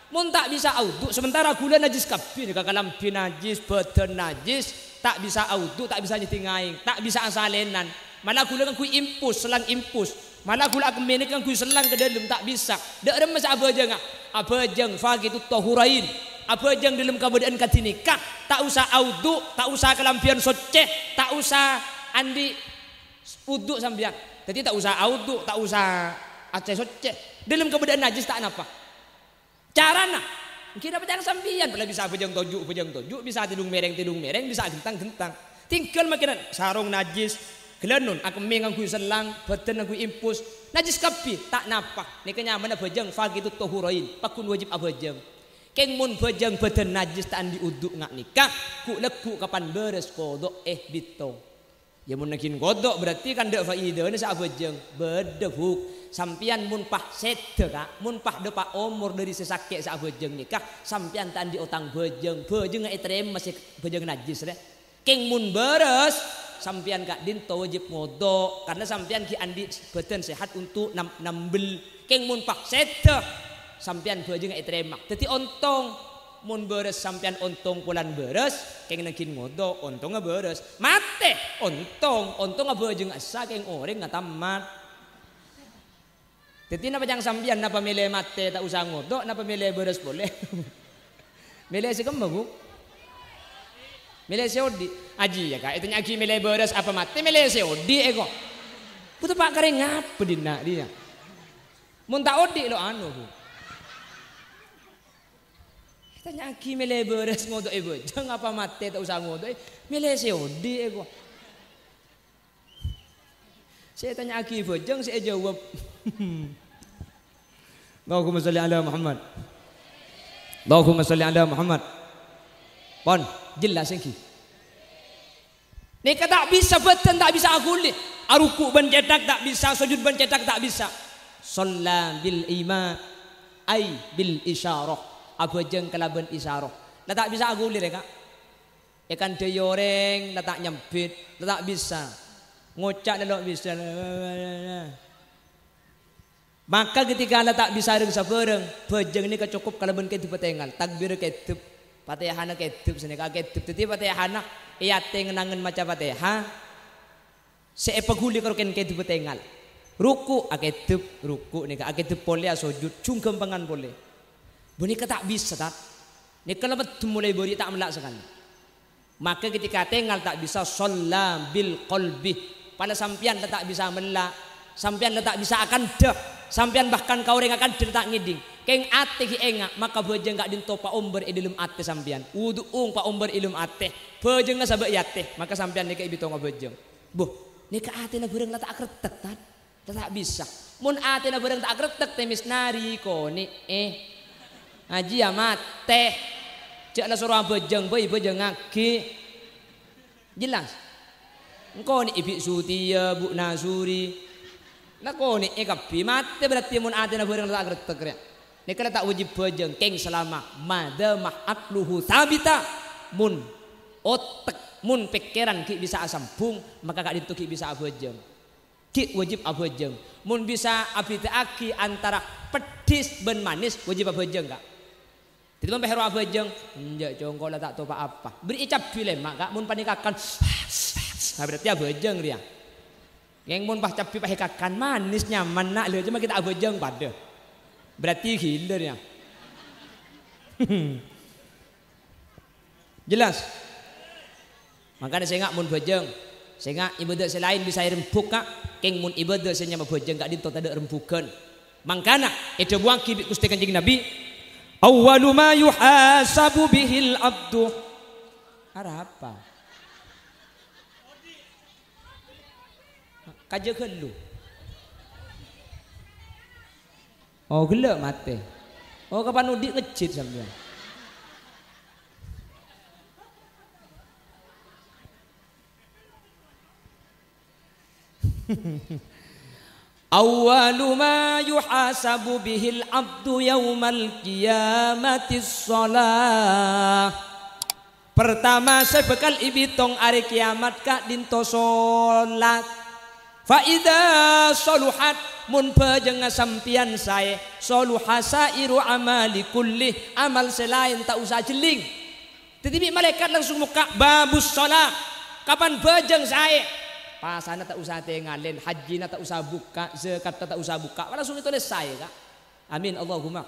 Mon ta' bisa awudu', sementara ghulâ najjhis kabbhi nèka, kalambhi najjhis, bhâdhân najjhis, ta' bisa awudu', ta' bisa nyeddhing aèng, ta' bisa asalènan. Mala ghulâ ngangghuy impus, sellang impus. Mala ghulâ akemmè nèka ngangghuy sellang ka dâlem, ta' bisa. Dâ' remma sè abhâjângnga? Abhâjâng faqidut tahurain. Abhâjâng dâlem kabâdâ'ân kadhi nèka. Ta' osa awudu', ta' osa kalambhiyân soccè, ta' osa andi' wudu' sampèyan. Dhâddhi ta' osa awudu', ta' osa accè soccè. Dâlem kabâdâ'ân najjhis ta' napa. Carana, ènggi napa cara sampèyan? Bâlâ bisa abhâjâng toju', bhâjâng toju', bisa tèdung mèrèng, tèdung mèrèng, bisa aghentang, ghentang. Tinggal makèna sarong najjhis, ghâlânon, akemmè ngangghuy sellang, bhâdhân ngangghuy impus, najjhis kabbhi, ta' napa. Nèka nyamana bhâjâng faqidut tahurain, pagghun wâjib abhâjâng. Kèng mon bhâjâng bhâdhân najjhis ta' andi' wudu' nga' nèka, ghu'-lagghu' kapan bârâs kodo' è bâkto. Yâ, mon naghin kodo', berarti kan dâ' faidana sè abhâjâng. Bâdâ, Bu'. Sampèyan mon pas sèdhâ, Ka', mon pas dâpa' omor dâri sè sakè' sè abhâjâng nèka, sampèyan ta' andi' otang bhâjâng. Bhâjângnga ètarèma sè bhâjâng najjhis rè. Kèng mon bârâs, sampèyan ka'dinto wâjib ngodo', karna sampèyan ghi' andi' bhâdhân sehat untuk nam-, nambel. Kèng mon pas sèdhâ, sampèyan bhâjângnga ètarèma. Dhâddhi ontong. Mon bârâs sampèyan ontong polana bârâs, kèng naghin ngodo', ontongnga bârâs. Matè, ontong, ontongnga bhâjângnga essa kèng orèng ngatammat. Dhâddhi napa ca'na sampèyan, napa mèlè matè ta' osa ngodo', napa mèlè bârâs polè? Mèlè sè kemma, Bu? Mèlè sè odi'. Ajiyâ, Ka', ètanya'aghi mèlè bârâs apa matè, mèlè sè odi', èko. Bu, teppa' karè ngapa dinna' rèya? Mon ta' odi' lo' anu, Bu. Ètanya'aghi mèlè bârâs ngodo'è bhâjâng apa matè ta' osa ngodo'è, mèlè sè odi' èko. Sè ètanya'aghi bhâjâng sè èjâwâb. Allahumma sholli ala Muhammad. Allahumma sholli ala Muhammad. Pon, jelas ènggi. Nèka ta' bisa bhâdhân, ta' bisa aghuli. Aruku' bân cèthak ta' bisa, sojud bân cèthak ta' bisa. Shalla bil ima, ai bil isyarah. Abhâjâng kalabân isyarah. La ta' bisa aghuli rè, Ka'. Èkandhâi orèng, la ta' nyambit, la ta' bisa. Ngoca' la lo' bisa. Maka ketika la ta' bisa rèng-sabârâng, bhâjâng nèka cokop kalabân kèdhebbhâ tèngal, takbirrâ kèdhep, Fatihana kèdhep, sanèka kèdhep. Dhâddhi Fatihana è atè ngen-angen maca Fatihah, sè èpaghuli karo kèn-, kèdhebbhâ tèngal. Ruku' akèdhep, ruku' nèka akèdhep polè asojud, jhung ghâmpangan polè. Bâ nèka ta' bisa, Tad. Nèka la meddhem molaè bâri' ta' mella' sakalè. Maka ketika tèngal ta' bisa, shalla bil qalbi. Pala sampèyan la ta' bisa mella', sampèyan la ta' bisa akandhâ, sampèyan bahkan ka orèng akandhâ la ta' ngèdhing. Kèng atè ghi' enga', maka bhâjâng ka'dinto paombâr è dhâlem atè sampèyan. Wudu'ung paombâr è dhâlem atè. Bhâjângnga sabâ' è atè, maka sampèyan nèka èbhitonga bhâjâng. Bâ, nèka atèna bhârâng la ta' akrettek, Tad. La ta' bisa. Mon atèna bhârâng ta' akrettek, tèmès narè konè'è. Ajiyâ matè. Jhâ' la soro abhâjâng, bhâi bhâjângngaghi. Jelas? Engko' nè' è bi' Sutiyah, Bu' Nasuri. La konè'è kabbhi, matè berarti mon atèna bhârâng la ta' agrettek rèya. Nèka la ta' wajib bhâjâng, kèng salama ma dama aqluhu tsabita. Mon otek, mon pèkkèran ghi' bisa asambhung, maka ka'dinto ghi' bisa abhâjâng. Ghi' wajib abhâjâng. Mon bisa abhidhâ'aghi antara peddhis bân manis, wajib abhâjâng, Ka'. Dhâddhi mon pèro abhâjâng, enjâ' cong, engko' la ta' topa' apa. Bherri'i cabbhi lèma', Ka', mon panèka kan. Nah, berarti abhâjâng rèya. Kèng mon pas cabbhi pas èkakan, manis, nyaman, na', lha coma ghi' ta' abhâjâng padâ. Berarti ghilâ rèya. Jelas? Mangkana sènga' mon bhâjâng, sènga' ibâdâ sè laèn bisa èrembhug, Ka'. Kèng mon ibâdâ sè nyama bhâjâng ka'dinto tadâ' rembhughân. Mangkana èdhâbuwaghi bi' Ghustè Kanjeng Nabi, "Awwalu ma yuhasabu bihil abdu." Arapa? Kajâ ghâllu. Oh, ghellâ' matè. Oh, kapan odi' ngejjhit sampèyan. Awwalu ma yuhasabu bihil abdu yaumal qiyamati shalah. Pertama sè bhâkal èbitong arè kèyamat ka'dinto shalat. Fa idza shaluhat, mon bhâjângnga sampèyan saè, shaluha sa'iru amali kulli, amal sè laèn ta' osa jhelling. Dhâddhi bi' malaèkat langsung mokka' babus shalah. Kapan bhâjâng saè? Pasana ta' osa tèngalè, hajjina ta' osa bukka', zakatta ta' osa bukka', langsung ètolès saè, Ka'. Amin, Allahumma.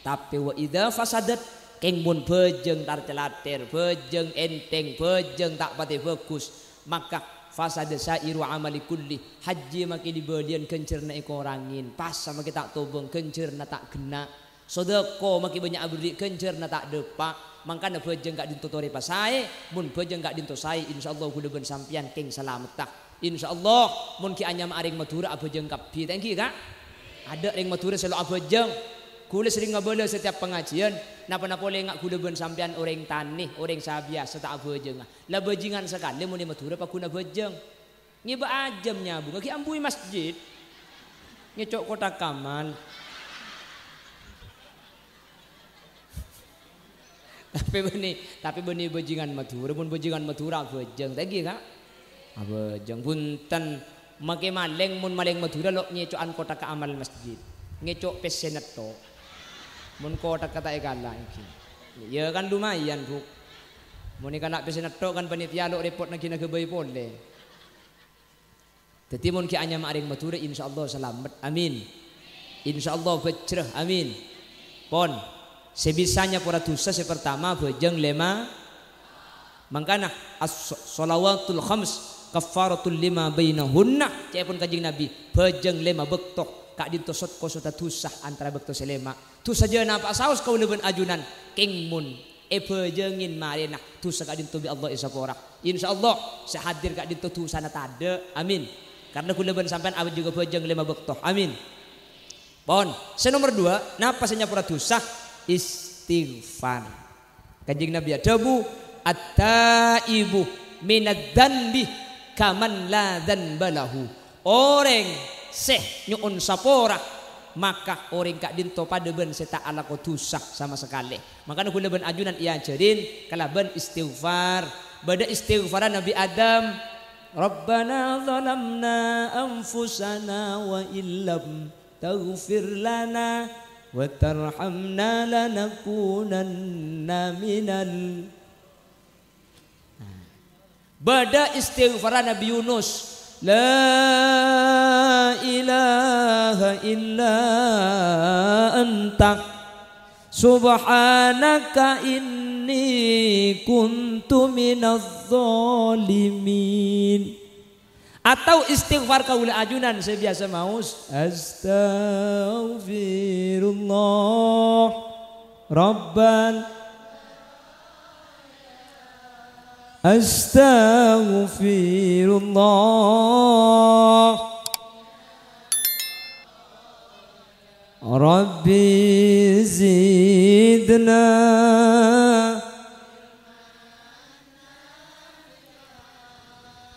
Tapè wa idza fasadat, kèng mon bhâjâng tar-calater, bhâjâng ènthèng, bhâjâng ta' patè bhâghus, maka fasada sa'iru amali kulli, hajji makè li-bâliyân ghânjhârânna èkorangè, pasa makè ta' tobâng ghânjhârânna ta' ghenna', sodâko makè bânnya' aberri' ghânjhârânna ta' dâpa', mangkana bhâjâng ka'dinto torè pasaè, mon bhâjâng ka'dinto saè, insyaallah ghulâ bân sampèyan kèng salametta. Insyaallah, mon ghi' anyama arèng Madhurâ abhâjâng kabbhi, ta' ènggi, Ka'? Adâ' rèng Madhurâ sè lo' abhâjâng. Ghulâ serrèng ngabâlâ setiap pangajiân, napa-napa polè nga' ghulâ bân sampèyan orèng tanè, orèng sabiyasa ta' abhâjângnga. La bhâjingan sakalè mon è Madhurâ paggun abhâjâng. Ngèbâ ajâm nyabungnga ghi' ambu è masjid. Ngèco' kotak amal. Tapè bânnè, tapè bânnè bhâjingan Madhurâ, mon bhâjingan Madhurâ abhâjâng, ta' ènggi, Ka'? Abhâjâng, bhunten. Makè malèng, mon malèng Madhurâ lo' ngèco'an kotak amal masjid. Ngèco' pèssèna tho'. Mon kotakka ta' èkala' ènggi. Iyâ kan lumayan, Bu'. Mon èkala' pèssèna tho' kan panitia lo' rèpot na-, ghi-naghâbây polè. Dhâddhi mon ghi' anyama arèng Madhurâ, insyaallah salamet. Amin. Insyaallah bhâjrâ. Amin. Pon. Sè bisa nyapora dhusa sè partama bhâjâng lèma. Mangkana as-, shalawatul khams kaffaratul lima bainahunna. Ca'èpon Kanjeng Nabi, bhâjâng lèma bâkto ka'dinto sot-, kosodhâ dhusa antara bâkto sè lèma. Dhusa jhâ' napa saos kaulâ bân ajunan, kèng mon èbhâjângè marèna, dhusa ka'dinto bi' Allah èsapora. Insyaallah, sè hadir ka'dinto dhusana tadâ'. Amin. Karna ghulâ bân sampèyan abhâjâng-bhâjâng lèma bâkto. Amin. Pon. Sè nomer duwâ', napa sè nyapora dhusa? Istighfar. Kanjeng Nabi adhâbu, "At-taibu minadz-dzanbi kaman la dzanba lahu." Orèng sè nyo'on sapora, maka orèng ka'dinto padâ bân sè ta' alako dhusa sama sakalè. Mangkana ghulâ bân ajunan èajhârin kalabân istighfar. Bâdâ istighfarra Nabbhi Adam, "Rabbana zalamna anfusana wa illam taghfir lana wa tarhamna lanakunanna minal." Nah. Bâdâ istighfarra Nabbhi Yunus, "La ilaha illa anta, subhanaka inni kuntu minadz dzalimin." Atau istighfar kaulâ ajunan sè biyasa maos, "Astaghfirullah, Rabbal, astaghfirullah, Rabbi zidna."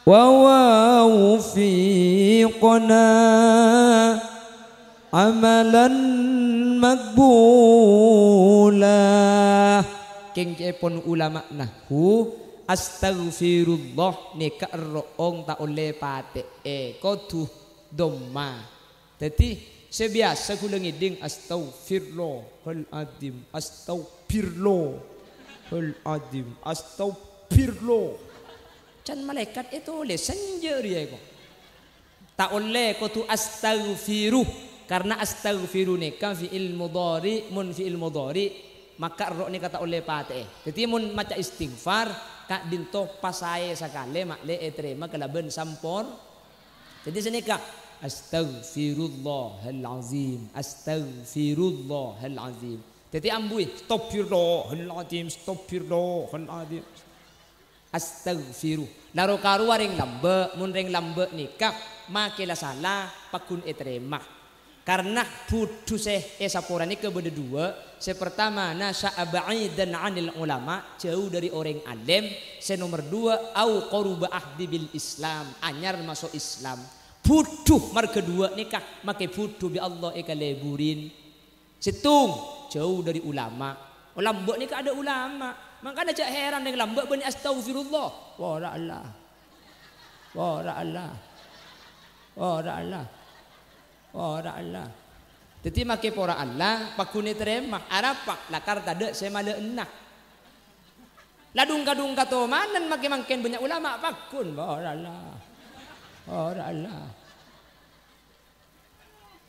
ووفقنا عملا مقبولا. Kèng ca'èpon ulama nahwu, astaghfirullah nèka èrro'ong ta' ollè patè'è, kodhu dhamma. Dhâddhi, sè biyasa ghulâ ngèdhing, "Astaghfirullahaladzim, astaghfirullahaladzim, astaghfirullah." Can malaèkat ètolès sènja' rèya, ko'. Ta' ollè kodhu astaghfiru, karna astaghfiru nèka fi'il mudhari', mon fi'il mudhari', maka èrro' nèka ta' ollè patè'è. Dhâddhi, mon maca istighfar, ka'dinto pasaè sakalè ma'lè ètarèma kalabân sampor-, Dhâddhi sanèka, "Astaghfirullahal'azim, astaghfirullahal'azim." Dhâddhi ambuwi, "Astaghfirullahal'azim, astaghfirullahal'azim." Astaghfiru. La ro-karowa rèng lambâ', mon rèng lambâ' nèka makè la sala, pagghun ètarèma. Karna budhu sè èsapora nèka bâdâ duwâ'. Sè partama, nasya'a ba'idan 'anil ulama, jhâu dâri orèng alèm. Sè nomer duwâ', au qaruba ahdi bil Islam, anyar maso' Islam. Budhu marghâ duwâ' nèka makè budhu bi' Allah èkalèburin. Sèttong, jhâu dâri ulama. Oh, lambâ' nèka adâ' ulama. Mangkana jhâ' hèran rèng lambâ' bânnè astaghfirullah. Wara Allah. Wara Allah. Wara Allah. Wara Allah. Dhâddhi makè pora Allah, pagghun ètarèma. Arapa? Lakar tadâ' sè malè'enna. La dhungka-dhungka tomanan makè mangkèn bânnya' ulama pagghun. Wara Allah. Wara Allah.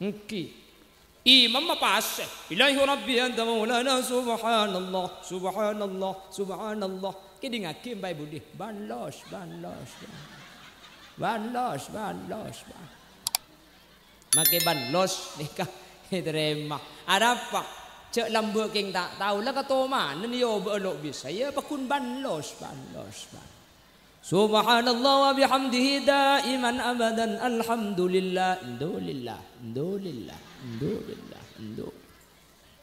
Èngghi. Imam ma' pasè. "Ilahi Rabbi anta maulana, subhanallah, subhanallah, subhanallah." Kèdingngaghi, Bapak Ibu, dhi. Banlos, banlos, banlos. Banlos, banlos, ban-, Makè banlos nèka ètarèma. Arapa? Jhâ' lambâ' kèng ta' tao. La katomanan yâ bâ'na lo' bisa. Yâ pagghun banlos, banlos, ban-, Subhanallah wa bihamdihi daiman abadan. Alhamdulillah. Alhamdulillah. Alhamdulillah. Alhamdulillah.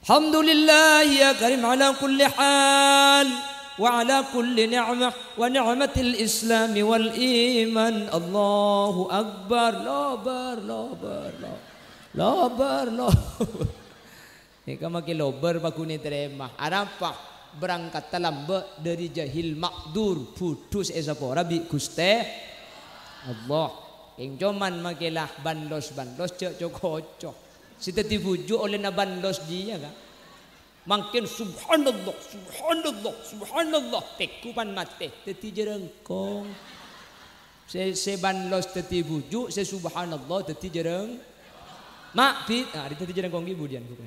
Alhamdulillah ya karim ala kulli hal wa ala kulli ni'mah wa ni'matil islami wal iman. Allahu Akbar. Lobâr, lobâr, lo-, lobâr, lobâr. Nèka makè lobâr pagghun ètarèma. Arapa? Berangkatta lambâ' dâri jahil ma'dzur, budhu sè èsapora bi' Ghustè Allah. Kèng coman makè la banlos-banlos jhâ' co-koco. Sè dhâddhi bhuju' ollèna banlos jiyâ, Ka'. Mangkèn subhanallah, subhanallah, subhanallah. Tèngghu pan matè, dhâddhi jhârângkong. Sè, sè banlos dhâddhi bhuju', sè subhanallah dhâddhi jhârâng-, ma' bit-, ah, dhâddhi jhârângkong ghi budiyân, Bu.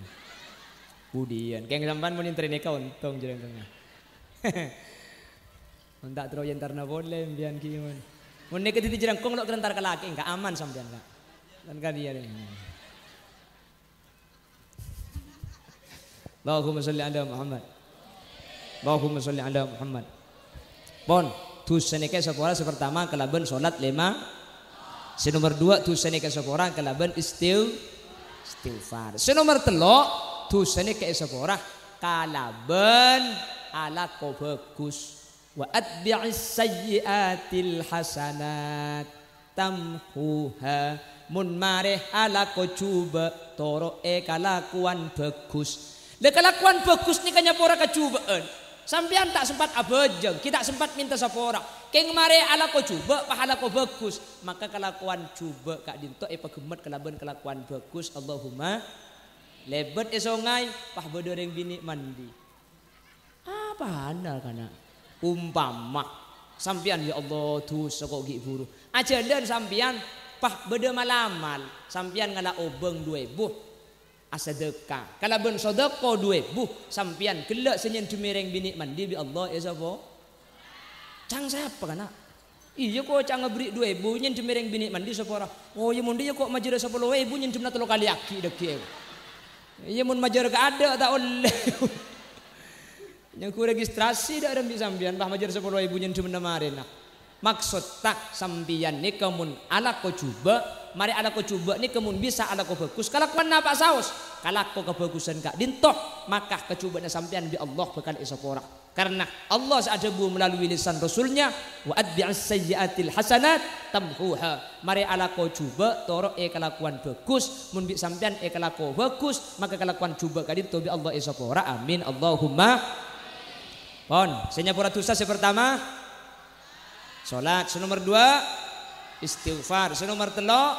Budiyân. Kèng sampèyan mon èntarè nèka ontong jhârângkongnga. Mon ta' terro èntarna polè, sampèyan ghi, mon. Mon nèka dhâddhi jhârângkong, lo' kèra èntar ka lakè', èngka' aman sampèyan, Ka'. Lan ka dhiyâ, rè. Allahumma sholli ala Muhammad. Allahumma sholli ala Muhammad. Pon, dhusa nèka èsapora sè partama kalabân solat lèma. Sè nomer duwâ', dhusa nèka èsapora kalabân istigh-, istighfar. Sè nomer tello', dhusa nèka èsapora kalabân alako bhâghus. "Wa atbi'is sayyi'atil hasanat tamhuha." Mon marè alako jhubâ', toro'è kalakowan bhâghus. La, kalakowan bhâghus nèka nyapora kajhubâ'ân. Sampèyan ta' sempat abhâjâng, ghi' ta' sempat mènta sapora. Kèng marè alako jhubâ', pas alako bhâghus. Maka kalakowan jhubâ' ka'dinto èpaghemmet kalabân kalakowan bhâghus. Allahumma, lèbât è songay, pas bâdâ rèng binè' mandi. Apana, kana'? Umpama sampèyan, "Ya Allah, dhusa ko' ghi' buru." Ajhâlân sampèyan, pas bâdâ mal-amal, sampèyan ngala' obâng du èbu, asadâka. Kalabân sadâka du èbu, sampèyan ghellâ' sè nyèndhemmè rèng binè' mandi bi' Allah èsapo-, cang sapa, kana'? Iyâ, ko' ca'na bherri' du èbu, nyèndhemmè rèng binè' mandi sapora. Oh, iyâ, mon dhi' iyâ ko' majârâ sapolo èbu, nyèndhemma tello kalè aghi' dhâggi'. Iyâ, mon majârâ kaadâ' ta' ollè. Nyangghu registrasi dâ' rembi' sampèyan, pas majârâ sapolo èbu nyèndhemma marèna. Maksoddhâ, sampèyan nèka mon alako jhubâ', marè alako jhubâ' nèka mon bisa alako bhâghus, kalakowan napa' saos, kalako kabhâghusân ka'dinto, maka kajhubâ'na sampèyan bi' Allah bhâkal èsapora. Karena Allah sè adhâbu melalui lisan Rasulnya, "Wa atbi'is sayyi'atil hasanat tamhuha." Marè alako jhubâ' toro' è kalakowan bhâghus. Mon bi' sampèyan è kalako bhâghus, maka kalakowan jhubâ' ka'dinto bi' Allah èsapora. Amin, Allahumma. Pon, sè nyapora dhusa sè partama, salat. Sè nomer dua, istighfar. Sè nomer tello',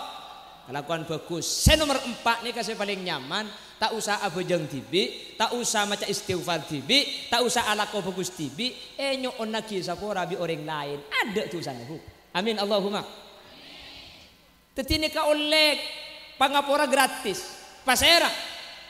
kalakowan bhâghus. Sè nomer empa' nèka sè palèng nyaman, ta' osa abhâjâng dhibi', ta' osa maca istighfar dhibi', ta' osa alako bhâghus dhibi', ènyo'onnaghi sapora bi' orèng laèn. Adâ' dhusana, Bu. Amin, Allahumma. Dhâddhi nèka ollè pangapora gratis. Pasèra?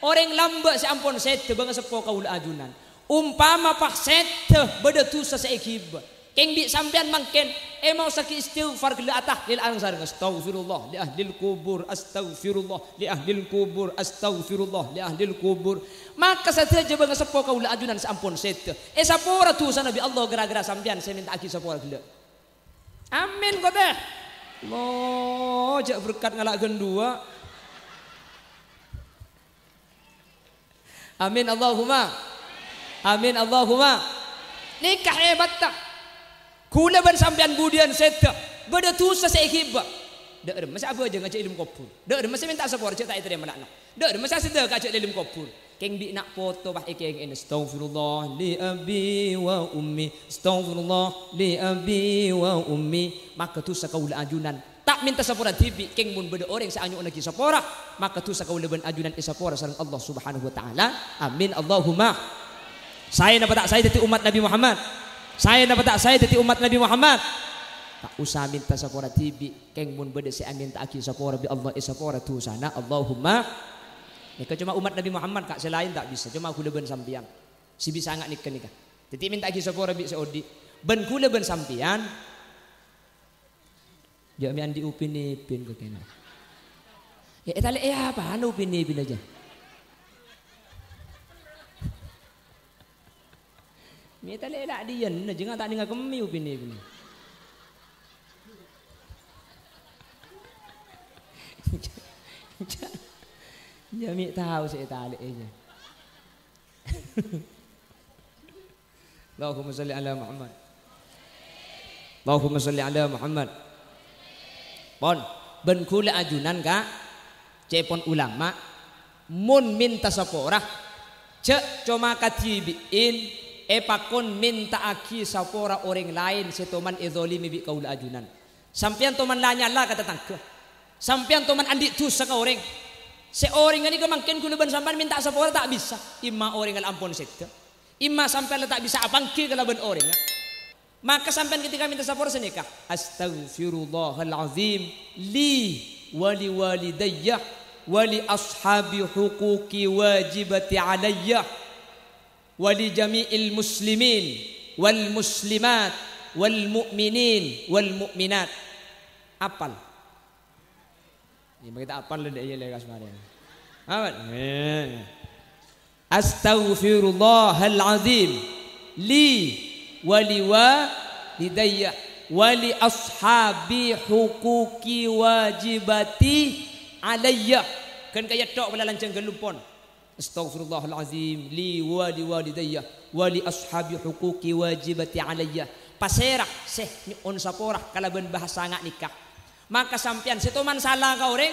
Orèng lambâ' sè ampon sèdhâ bângaseppo kaulâ ajunan. Ompama pas sèdhâ bâdâ dhusa sè èghibâ, kèng bi' sampèyan mangkèn èmaossaghi istighfar ghellâ' atahlil sareng, "Astaghfirullah li ahlil kubur, astaghfirullah li ahlil kubur, astaghfirullah li ahlil kubur." Maka sadhâjâ bângaseppo kaulâ ajunan sè ampon sèdhâ èsapora dhusana bi' Allah ghârâ-ghârâ sampèyan sè mènta'aghi sapora ghellâ'. Amin, kote. Lo, jhâ' berkat ngala' ghân duwâ'. Amin, Allahumma. Amin, Allahumma. Nèka hebatta. Kaulâ bân sampèyan budiyân sèdhâ bâdâ dhusa sè èghibâ. Dâ' remma sè abhâjâng jhâ' è dâlem kobhur. Dâ' remma sè mènta sapora jhâ' ta' ètarèma la'na. Dâ' remma sè aseddhâ ka jhâ' è dâlem kobhur. Kèng bi' na' poto pas èkèngè'è, "Astaghfirullah li abi wa ummi, astaghfirullah li abi wa ummi." Maka dhusa kaulâ ajunan ta' mènta sapora dhibi', kèng mon bâdâ orèng sè anyo'onnaghi sapora, maka dhusa kaulâ bân ajunan èsapora sareng Allah Subhanahu wa Ta'ala. Amin, Allahumma. Saè napa ta' saè dhâddhi ommat Nabi Muhammad? Saè napa ta' saè dhâddhi ommat Nabi Muhammad? Ta' osa mènta sapora dhibi'. Kèng mon bâdâ sè amènta'aghi sapora bi' Allah, èsapora dhusana. Allahumma. Nèka coma ommat Nabi Muhammad, Ka', sè laèn ta' bisa, coma kaulâ bân sampèyan sè bisa nga' nèka, nèka. Dhâddhi mènta'aghi sapora bi' sè odi'. Bân kaulâ bân sampèyan, jhâ' mè' andi' upin-ipin kok kèna. Ya, ètalè'è apana upin-ipin jâ? Mè' talè' la' dhiyâna, jhâ' nga' ta' nènga kemmè upin-ipin. Jhâ', jhâ', jhâ' mè' tao sè ètalè'è jâ. Allahumma shalli ala Muhammad. Allahumma shalli ala Muhammad. Pon, bân kaulâ ajunan, Ka', ca'èpon ulama, mon mènta sapora, jhâ' coma kadhibi'in èpakon mènta'aghi sapora orèng laèn sè toman èzolimi bi' kaulâ ajunan. Sampèyan toman la nyala ka tatangghâ. Sampèyan toman andi' dhusa ka orèng. Sè orèng ghânèka mangkèn kaulâ bân sampèyan mènta sapora ta' bisa. Imma orèngnga la ampon sèdhâ. Imma sampèyan la ta' bisa apangghi kalabân orèngnga. Maka sampèyan ketika mènta sapora sanèka, "Astaghfirullahal azim li wa li walidayya wa li ashabi huquqi wajibati alayya wa li jami'il muslimin wal muslimat wal mu'minin wal mu'minat." Apal? Ini kita apal lho, dek, iya, lekas mari. Amin. Amin. "Astaghfirullahal azim li wa li walidayya wa li ashabi huquqi wajibati alayya." Kan kaya tok pala lanjhâng gallumpon. "Astaghfirullahal azim li wa li walidayya wa li ashabi huquqi wajibati alayya." Pasèra sè nyo'on sapora kalabân bahasa nga' nèka? Maka sampèyan sè toman sala ka orèng,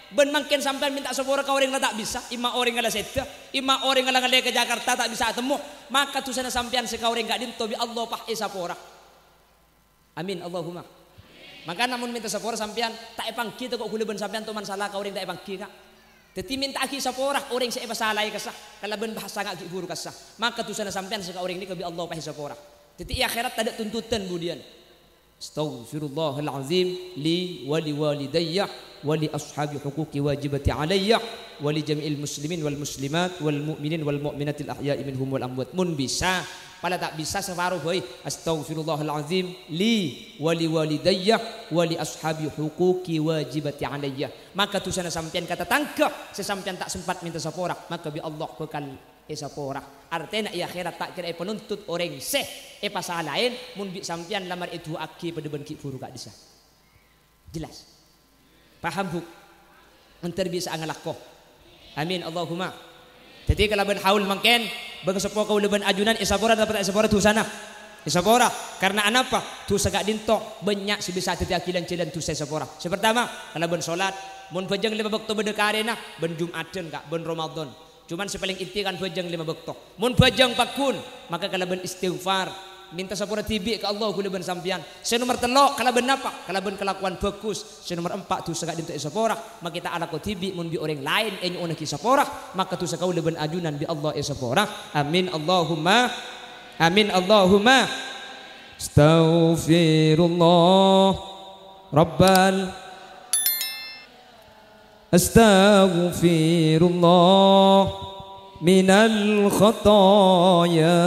bân mangkèn sampèyan mènta sapora ka orèng la ta' bisa, imma orèngnga la sèdhâ, imma orèngnga la ngallè ka Jakarta ta' bisa atemmo, maka dhusana sampèyan sè ka orèng ka'dinto bi' Allah pas èsapora. Amin, Allahumma. Mangkana mon mènta sapora sampèyan, ta' èpangghi tako' kaulâ bân sampèyan toman sala ka orèng ta' èpangghi, Ka'. Dhâddhi mènta'aghi sapora orèng sè èpasalaè kassa, kalabân bahasa nga' ghi' bhuru kassa. Maka dhusana sampèyan sè ka orèng nèka bi' Allah pas èsapora. Dhâddhi è akhèrat tadâ' tuntutan budiyân. "Astaghfirullahal azim li wa li walidayya wa li ashabi huquqi wajibati alayya wa li jami'il muslimin wal muslimat wal mu'minin wal mu'minatil ahya'i minhum wal amwat." Mon bisa, pala ta' bisa saparo bhâi, "Astaghfirullahal azim li wa li walidayya wa li ashabi huquqi wajibati alayya." Maka dhusana sampèyan ka tatangghâ sè sampèyan ta' sempat mènta sapora, maka bi' Allah bhâkal èsapora. Artèna è akhèrat ta' kèra èpanuntut orèng sè èpasalaè, mon bi' sampèyan la marè èdu'aaghi padâ bân ghi' bhuru ka'dissa'. Jelas? Paham, Bu? Èntar bisa'a ngalako. Amin, Allahumma. Dhâddhi kalabân haul mangkèn, bângsa seppo kaulâ bân ajunan èsapora napa ta' èsapora dhusana? Èsapora. Karna anapa? Dhusa ka'dinto bânnya' sè bisa dhâddhiyâghi lan-jhâlân dhusa èsapora. Sè partama, kalabân solat. Mon bhâjâng lèma bâkto bâdâ karèna, bân Jum'adhân, Ka', bân Ramadan. Cuman sè palèng inti kan bhâjâng lèma bâkto. Mon bhâjâng pagghun, maka kalabân istighfar, mènta sapora dhibi' ka Allah kaulâ bân sampèyan. Sè nomer tello', kalabân napa? Kalabân kalakowan bhâghus. Sè nomer empa', dhusa ka'dinto èsapora. Makè ta' alako dhibi', mon bi' orèng laèn ènyo'onaghi sapora, maka dhusa kaulâ bân ajunan bi' Allah èsapora. Amin, Allahumma amin, Allahumma. Astaghfirullah Rabbal Astaghfirullah minal khataya.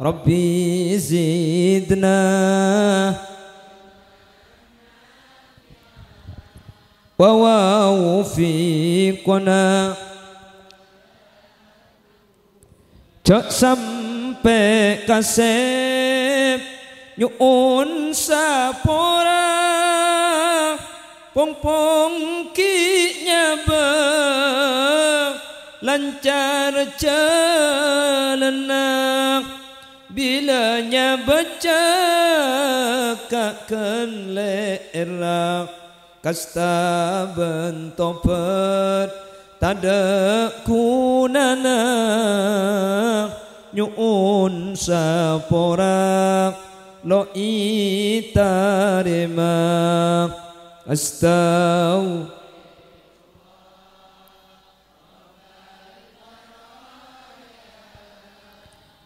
Rabbi zidna wa waffiqna. Jhâ' sampè' kasèp nyo'on sapora, pong-pong ghi' nyabâ lancar jhâlânna. Bilâ nyabâ caka'an lè'èrra. Kasta bân tobat tadâ' ghunana, nyo'on sapora lo' ètarèma. Astagh-,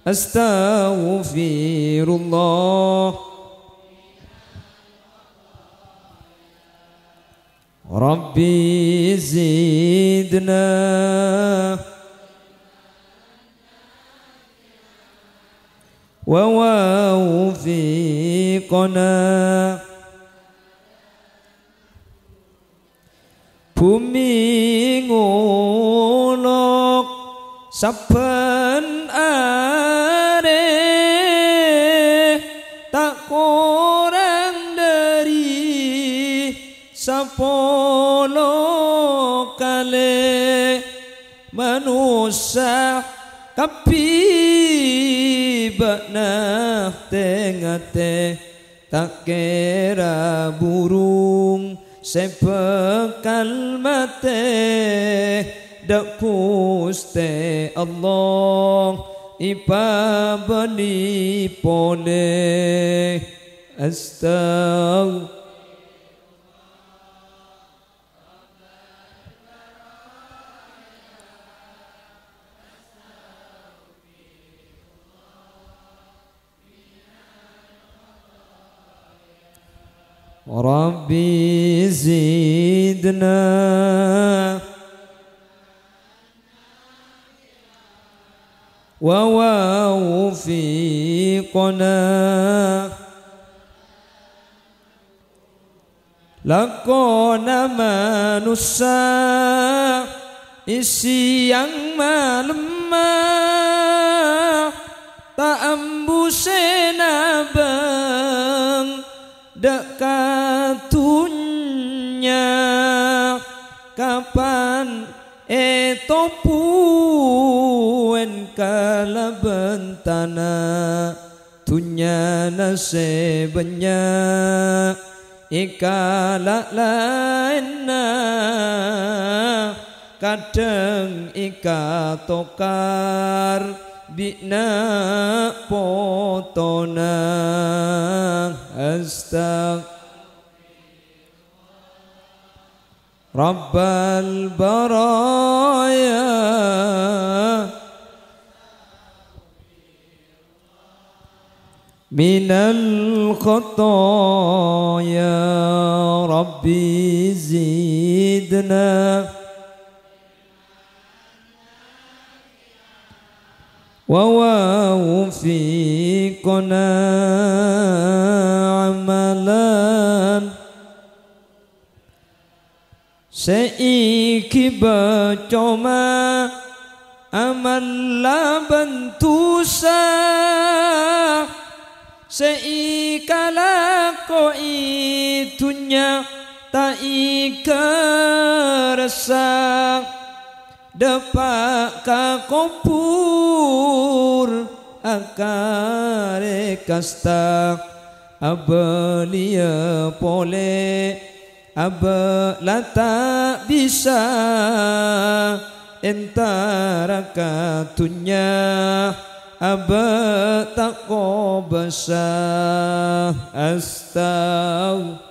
Astaghfirullah. Rabbi zidna wa waffiqna. Bhumè ngolok sabbhân arè, ta' korang dhâri sapolo kalè. Manossa kabbhi bâ'na tè-ngatè. Ta' kèra burung sè bhâkal matè, dâ' Ghustè Allah èpabâli polè. Astagh-, Rabbi zidna wa waffiqna. Lakona manossa è sèyang malemma, ta' ambu sè nabâng dâ' ka dhunnya. Kapan ètobuwèn kalabân tana', dhunnyana sè bânnya' èkala' laènna, kadhâng èkatokar bi' na' potona. Astagh-, Rabbal baraya. Minal khataya Rabbi zidna wa waffiqna amalan. Sè èghibâ coma amal labân dhusa, sè èkalakoè dhunnya ta' èkarassa. Dâpa' ka kobhur, akarè kasta abâliyâ polè. Abâ' la ta' bisa entara ka dhunnya, abâ' ta' kobâsa. Astagfirullah.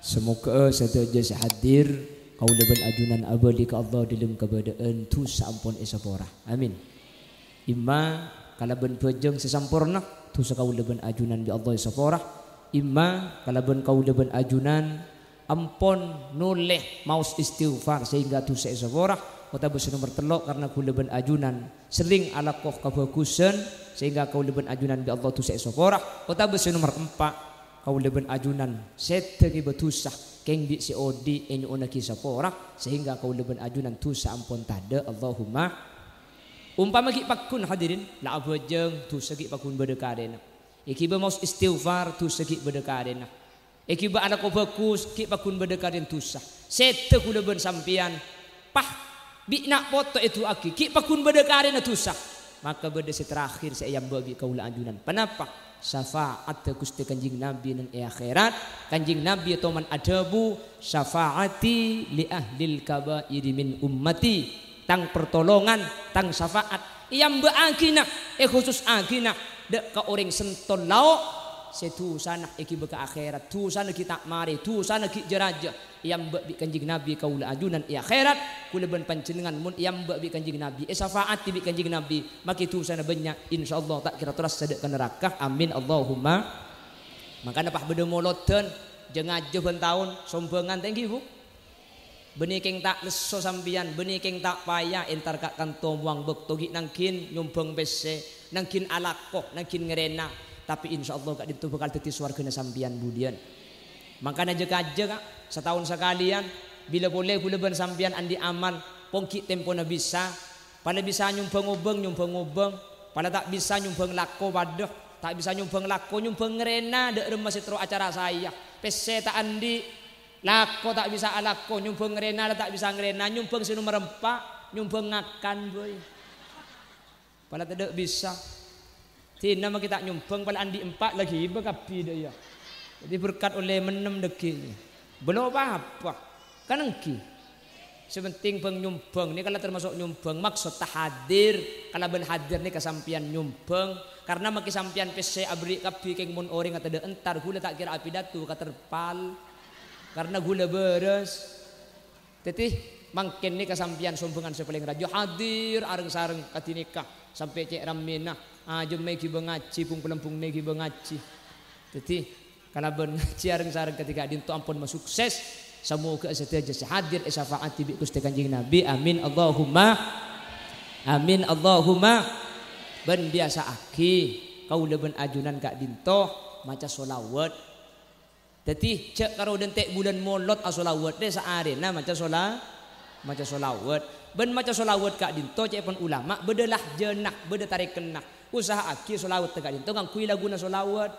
Samoghâ'â sadhâjâ sè hadir, kaulâ bân ajunan abâli ka Allah dhâlem kabâdâ'ân dhusa ampon èsapora. Amin. Imma kalabân bhâjâng sè samporna, dhusa kaulâ bân ajunan bi' Allah èsapora. Imma kalabân kaulâ bân ajunan ampon nolè maos istighfar sehingga dhusa èsapora, otabâ sè nomer tello' karna kaulâ bân ajunan serrèng alako kabhâghusân sehingga kaulâ bân ajunan bi' Allah dhusa èsapora, otabâ sè nomer empa', kaulâ bân ajunan sèdhâ ngèbâ dhusa kèng bi' sè odi' ènyo'onnaghi sapora sehingga kaulâ bân ajunan dhusa ampon tadâ'. Allahumma. Ompama ghi' pagghun, hadirin, la abhâjâng, dhusa ghi' pagghun bâdâ karèna. Èghibâ maos istighfar, dhusa ghi' bâdâ karèna. Èghibâ alako bhâghus, ghi' pagghun bâdâ karèna dhusa. Sèdhâ kaulâ bân sampèyan, pas bi' na' poto èdu'aaghi, ghi' pagghun bâdâ karèna dhusa. Maka bâdâ sè terakhir sè èambâ' bi' kaulâ ajunan. Ponapa? Syafa'atta Ghustè Kanjeng Nabi neng è akhèrat. Kanjeng Nabi toman adhâbu, "Syafa'ati li ahlil kaba'iri min ummati." Tang pertolongan, tang syafaat èambâ'aghina, èkhususagghina dâ' ka orèng sèngko' lao' sè dhusana èghibâ ka akhèrat, dhusana ghi' ta' marè, dhusana ghi' jâ-rajâ, èambâ' bi' Kanjeng Nabi kaulâ ajunan è akhèrat. Kaulâ bân panjhennengngan mon èambâ' bi' Kanjeng Nabi, èsafa'ati bi' Kanjeng Nabi, makè dhusana bânnya', insyaallah ta' kèra torassa dâ' ka naraka. Amin, Allahumma. Mangkana pas bâdâ molodhân, jâ-ngajâ bân taon, sombhângan ta' ènggi, Bu? Bânnè kèng ta' lesso sampèyan, bânnè kèng ta' paya entar ka' kanto mowang bâkto ghi' nangghing nyombhâng pèssè, nangghing alako, nangghing ngarèna. Tapè insyaallah ka'dinto bhâkal dhâddhi sowarghâna sampèyan budiyân. Mangkana jâ-kajâ, Ka', sataon sakalèyan, bilâ polè kaulâ bân sampèyan andi' amal, pong ghi' tempona bisa, Pala bisa nyombhâng obâng, nyombhâng obâng. Pala ta' bisa nyombhâng lako padâ. Ta' bisa nyombhâng lako, nyombhâng ngarèna dâ' remma sè terro acara saèya. Pèssè ta' andi', lako ta' bisa alako, nyombhâng ngarèna la ta' bisa ngarèna, nyombhâng sè nomer empa', nyombhâng ngakan, bhâi. Pala tadâ' bisa. Dinah makè ta' nyombhâng, pala andi' empa' la ghibâ kabbhi dâ' iyâ. Dhâddhi berkat ollè mennem dhâggi'. Bâlâ pa-apa. Kan ènggi. Sè penting bâng nyombhâng. Nèka la termasuk nyombhâng. Maksod ta' hadir. Kalabân hadir nèka sampèyan nyombhâng. Karna makè sampèyan pèssè aberri' kabbhi kèng mon orèngnga tadâ' entar, ghulâ ta' kèra apidato ka terpal. Karna ghulâ bârâs. Dhâddhi, mangkèn nèka sampèyan sombhângan sè palèng rajâ hadir areng-sareng kadhi nèka, sampè' cè' rammèna, ajâmmè ghibâ ngajhi, bung-palembungnè ghibâ ngajhi. Dhâddhi, kalabân ngajhi areng-sareng kadhi ka'dinto ampon masukses. Samoghâ sadhâjâ sè hadir èsafa'adi bi' Ghustè Kanjeng Nabi. Amin, Allahumma. Amin, Allahumma. Bân biyasa'aghi kaulâ bân ajunan ka'dinto maca sholawat. Dhâddhi, jhâ' karo dhânte' bulân Molod asholawat rè saarèna maca shola-, maca sholawat. Bân maca sholawat ka'dinto ca'èpon ulama bâdâ lahjana, bâdâ tarèkenna. Usaha'aghi sholawatta ka'dinto ngangghuy laguna sholawat.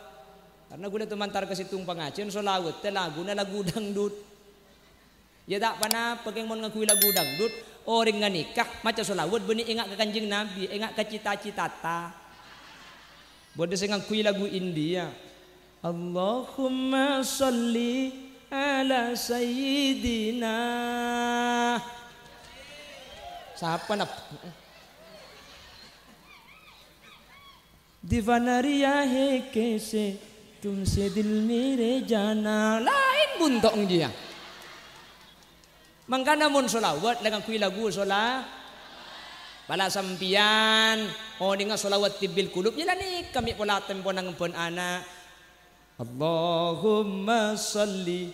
Karna ghulâ tomantar ka sèttong pangajhiân sholawatta laguna lagu dangdut. Yâ ta' ponapa kèng mon ngangghuy lagu dangdut, orèng nganèka maca sholawat bânnè enga' ka Kanjeng Nabi, enga' ka cita-citata. Bâdâ sè ngangghuy lagu India. Allahumma shalli ala sayyidina. Sapa nap-, Divana riya hai kaise tumse dil mere jana. Laèn bunto' ngghi, yâ. Mangkana mon sholawat la ngangghuy lagu shola-, pala sampèyan onènga sholawat tibbil qulub, yâ la nèka mè' pola tempona ngembhân ana'. Allahumma shalli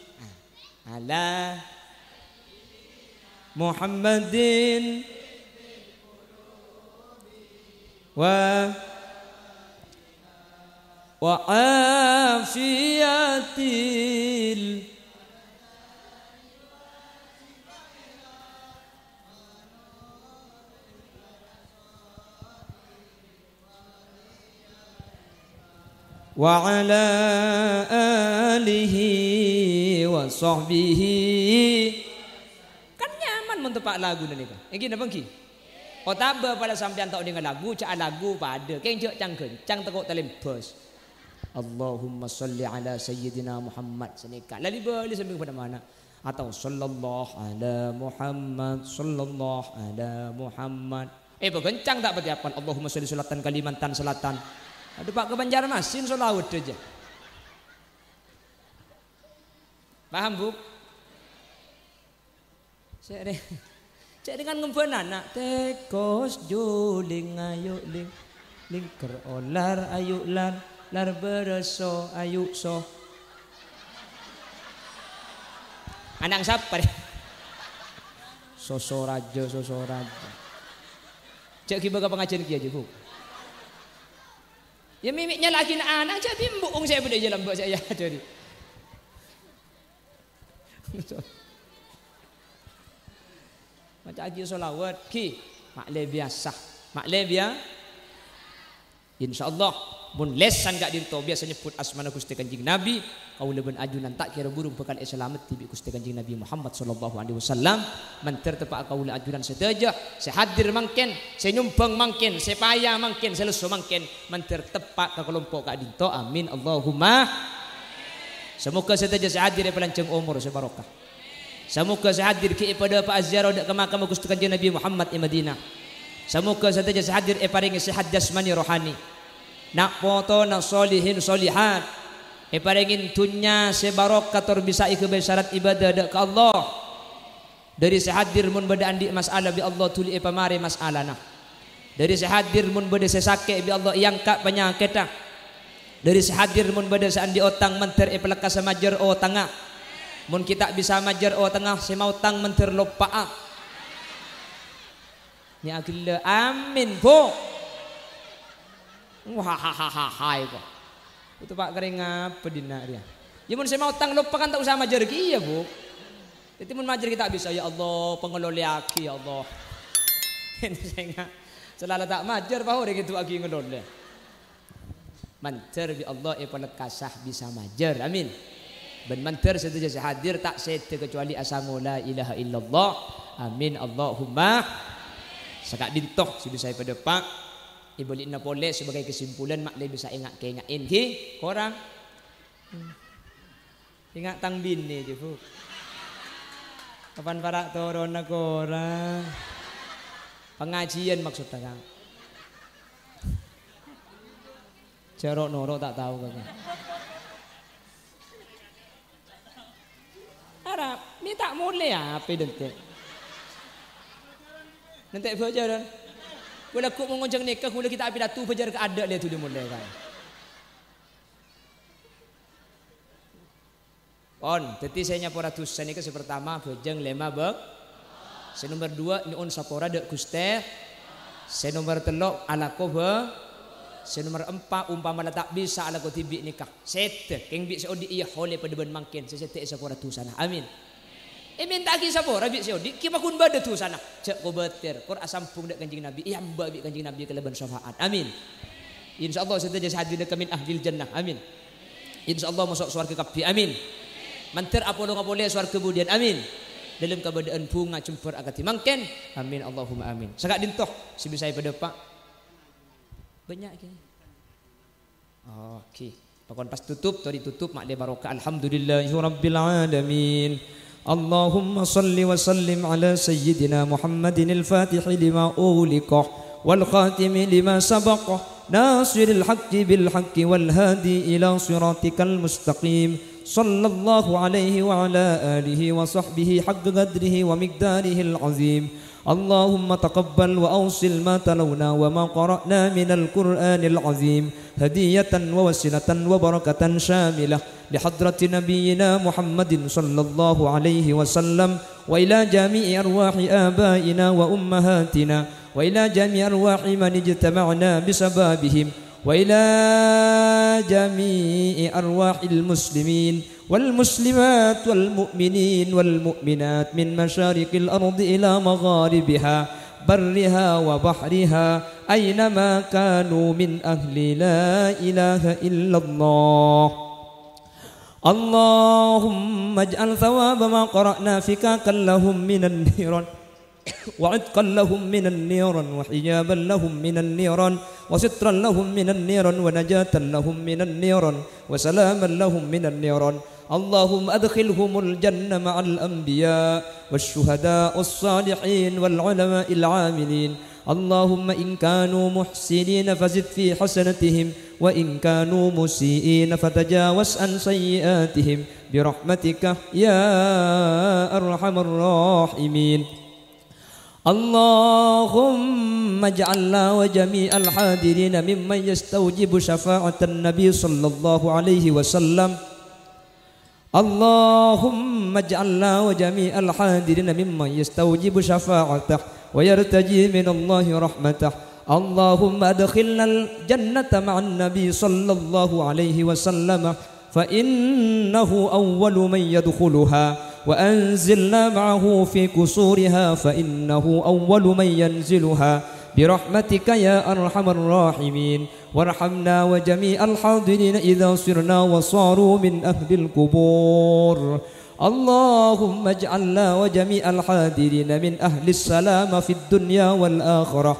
ala. محمد و، وعافية ال، وعلى آله وصحبه. Kan nyaman mon teppa' laguna nèka. Èngghi napa èngghi? Otabâ pola sampèyan ta' onènga lagu, jhâ' alagu padâ. Kèng jhâ' cang-ghâncang tako' talèmbâs. Allahumma shalli ala sayyidina Muhammad sanèka. Lali-bâli sampèyan padâ mana. Atau sallallahu ala Muhammad, sallallahu ala Muhammad. Eh, paghencang ta' patè apal. Allahumma shalli sholatan Kalimantan Selatan. Adhu, pa' ka Banjarmasin sholawat dhâjâ. Paham, Bu? Sè rè-, sè rèngan ngembhân ana'. Tèkos juling ayu ling, lingker olar ayu lar, lar bârâso ayu so. Ana' sapa rè? Soso rajâ, soso rajâ. Jhâ' ghibâ ka pangajiân kèya jiyâ, Bu. Yâ, mè' mè' nyala'aghi na'-ana', jhâ' bimbu'ung sè bâdâ è jhâlân, Bu, sè ya, dhâri. Maca'aghi sholawat, ghi. Ma'lè biyasa. Ma'lè biya-, Insyaallah, mon lèsan ka'dinto biyasa nyebbhut asmana Ghustè Kanjeng Nabi, kaulâ bân ajunan ta' kèra burung bhâkal èsalameddhi bi' Ghustè Kanjeng Nabi Muhammad sallallahu alaihi wasallam. Mandhâr teppa'a kaulâ ajunan sadhâjâ, sè hadir mangkèn, sè nyombhâng mangkèn, sè paya mangkèn, sè lesso mangkèn, mandhâr teppa' ka kalompo' ka'dinto. Amin, Allahumma. Samoghâ sadhâjâ sè hadir èpalanjhâng omor sè barokah. Samoghâ sè hadir ghi' èpadâpa'a ziarah dâ' ka makamma Ghustè Kanjeng Nabi Muhammad è Madinah. Samoghâ sadhâjâ sè hadir èparèngè sehat jasmani rohani. Na' potona solihin solihat. Èparèngè dhunnya sè barokah tor bisa èghâbây sarat ibadah dâ' ka Allah. Dhâri sè hadir mon bâdâ andi' masalah bi' Allah dhuli èpamarè masalana. Dhâri sè hadir mon bâdâ sè sakè' bi' Allah èangka' panyakèdhâ. Dhâri sè hadir mon bâdâ sè andi' otang mandhâr èpalekkasa majâr otangnga. Mon ghi' ta' bisa majâr otangnga, sè maotang mandhâr loppa'a. Nèka ghellâ', amin, Bu. Wah, ha, ha, ha, ha, iko. Itu Pak kering apa dinna' rèya? Ya, mon sè maotang loppa kan ta' osa majâr kèya, Bu. Dhâddhi, mon majâr ghi' ta' bisa, "Ya Allah, pangalolèyaghi, ya Allah." Ini sènga'. Sè la ta' majâr, Pak, orèng èdu'aaghi ngalolè. Mandhâr bi' Allah èpalekkasa bisa majâr. Amin. Bân mandhâr sadhâjâ sè hadir ta' sèdhâ kacuali asango la ilaha illallah. Amin. Allahumma. Saka'dinto sè bisa èpadâpa'. Èbâli'na polè sebagai kesimpulan, ma'lè bisa ènga'-kènga'è, ghi? Korang? Ènga' tang binè, jhâ', Bu. Kapan para' toronna korang? Pangajiân maksodda, Kang. Jhâ' ro'-noro' ta' tao, Kang. Arapa, mè' ta' molè apa dântè'? Dântè' bhâjârân. Ghulâ ghu' mon ngonjhâng nèka, ghulâ ghi' ta' apidato bhâjâr kaadâ' lè dhuli molè, Kang. Pon, dhâddhi sè nyapora dhusa nèka sè partama bhâjâng lèma bâk-, sè nomer duwâ' nyo'on sapora dâ' Ghustè, sè nomer tello' alako bâ-, sè nomer empa' ompama la ta' bisa alako dhibi' nèka, sèdhâ kèng bi' sè odi' iyâ holè padâ bân mangkèn sè sèdhâ èsapora dhusana. Amin. Èmènta'aghi sapora bi' sè odi', kèya paggun bâdâ dhusana. Jhâ' kobâtèr, kor asambhung dâ' Kanjeng Nabi, èamba' bi' Kanjeng Nabi kalabân syafa'at. Amin. Insyaallah sadhâjâ sè hadir nèka min ahlil jannah. Amin. Insyaallah maso' sowarghâ kabbhi. Amin. Mandhâr apolonga polè sowarghâ budiyân. Amin. Dâlem kabâdâ'ân bhunga jembhâr akadhi mangkèn. Amin. Allahumma amin. Saka'dinto sè bisa èpadâpa'. Bânnya', Kè. Oke. Pakon pas tutup, tori tutup, ma'lè barokah. Alhamdulillahirabbil alamin. Allahumma shalli wa sallim ala sayyidina Muhammadin al-fatihi lima ughliqa wal khatimi lima sabaqa nasiril haqqi bil haqqi wal hadi ila siratikal mustaqim. Sallallahu alaihi wa ala alihi wa sahbihi haqqa qadrihi wa miqdarihil azim. اللهم تقبل وأوصل ما تلونا وما قرأنا من القرآن العظيم هدية ووسيلة وبركة شاملة لحضرة نبينا محمد صلى الله عليه وسلم وإلى جميع أرواح آبائنا وأمهاتنا، وإلى جميع أرواح من اجتمعنا بسببهم، وإلى جميع أرواح المسلمين والمسلمات والمؤمنين والمؤمنات من مشارق الأرض إلى مغاربها، برها وبحرها، أينما كانوا من أهل لا إله إلا الله. اللهم اجعل ثواب ما قرأنا فكاكا لهم من النيران، وعتقا لهم من النيران، وحجابا لهم من النيران، وسترا لهم من النيران، ونجاة لهم من النيران، وسلاما لهم من النيران. اللهم أدخلهم الجنة مع الأنبياء والشهداء والصالحين والعلماء العاملين. اللهم إن كانوا محسنين فزد في حسنتهم، وإن كانوا مسيئين فتجاوز عن سيئاتهم برحمتك يا أرحم الراحمين. اللهم اجعلنا وجميع الحاضرين ممن يستوجب شفاعة النبي صلى الله عليه وسلم. اللهم اجعلنا وجميع الحاضرين ممن يستوجب شفاعته ويرتجي من الله رحمته. اللهم أدخلنا الجنة مع النبي صلى الله عليه وسلم، فإنه أول من يدخلها، وأنزلنا معه في قصورها، فإنه أول من ينزلها، برحمتك يا أرحم الراحمين. وارحمنا وجميع الحاضرين إذا صرنا وصاروا من أهل القبور. اللهم اجعلنا وجميع الحاضرين من أهل السلامة في الدنيا والآخرة،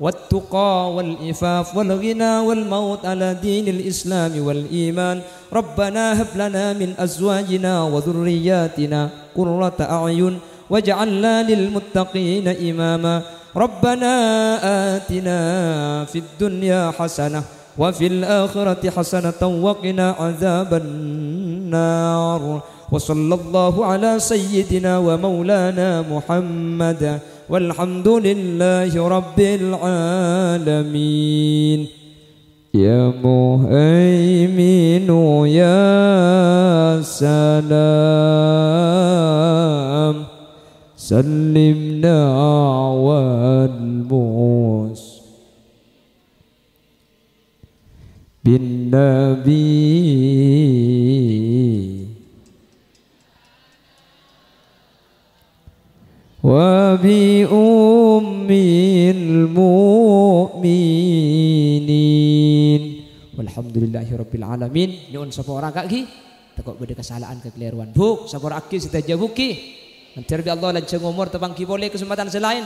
والتقى والعفاف والغنى والموت على دين الإسلام والإيمان. ربنا هب لنا من أزواجنا وذرياتنا قرة أعين واجعلنا للمتقين إماما. ربنا آتنا في الدنيا حسنة وفي الآخرة حسنة وقنا عذاب النار. وصلى الله على سيدنا ومولانا محمد، والحمد لله رب العالمين. يا مهيمن يا سلام، سلمنا والموس بالنبي وبأم المؤمنين. والحمد لله رب العالمين. Nyo'on sapora, Ka', ghi. Tako' bâdâ kasala'an, kakalèrowan, Bu', sapora'aghi sadhâjâ, Bu', ghi. Mandhâr bi' Allah lanjhâng omor, tapangghi polè kasempadhân sè laèn.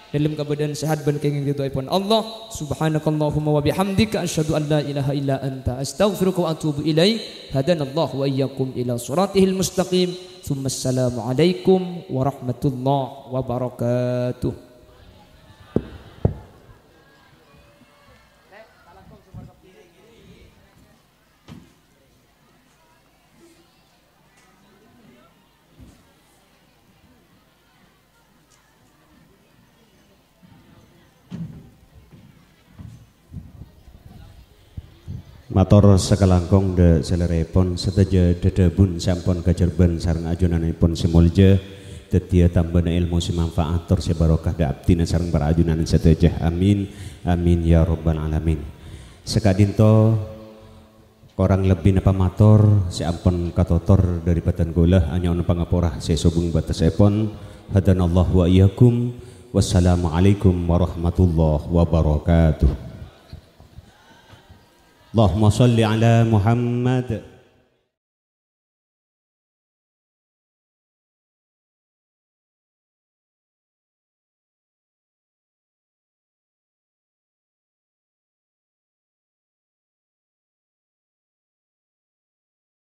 Dâlem kabâdâ'ân sehat bân kèngèng ridhoèpon Allah. Subhanakallahumma wa bihamdika, asyhadu an la ilaha illa anta, astaghfiruka wa atubu ilaik. Hadanallahu wa iyyakum ila shiratihil mustaqim. Tsumma assalamualaikum warahmatullahi wabarakatuh. Mator sakalangkong dâ' salèrèpon sadhâjâ dhâdhâbun sè ampon kajhârbân sareng ajunanèpon sè molja, dhâddhiyâ tambâna èlmo sè manfaat tor sè barokah dâ' abdhina sareng para ajunan sadhâjâ. Amin, amin, ya rabbal alamin. Saka'dinto, korang lebbina pamator sè ampon katotor dâri bhâdhân kaulâ, anyo'on pangapora sè sobung bâtessèpon. Hadanallahu wa iyyakum. Wassalamualaikum warahmatullahi wabarakatuh. Allahumma shalli ala Muhammad.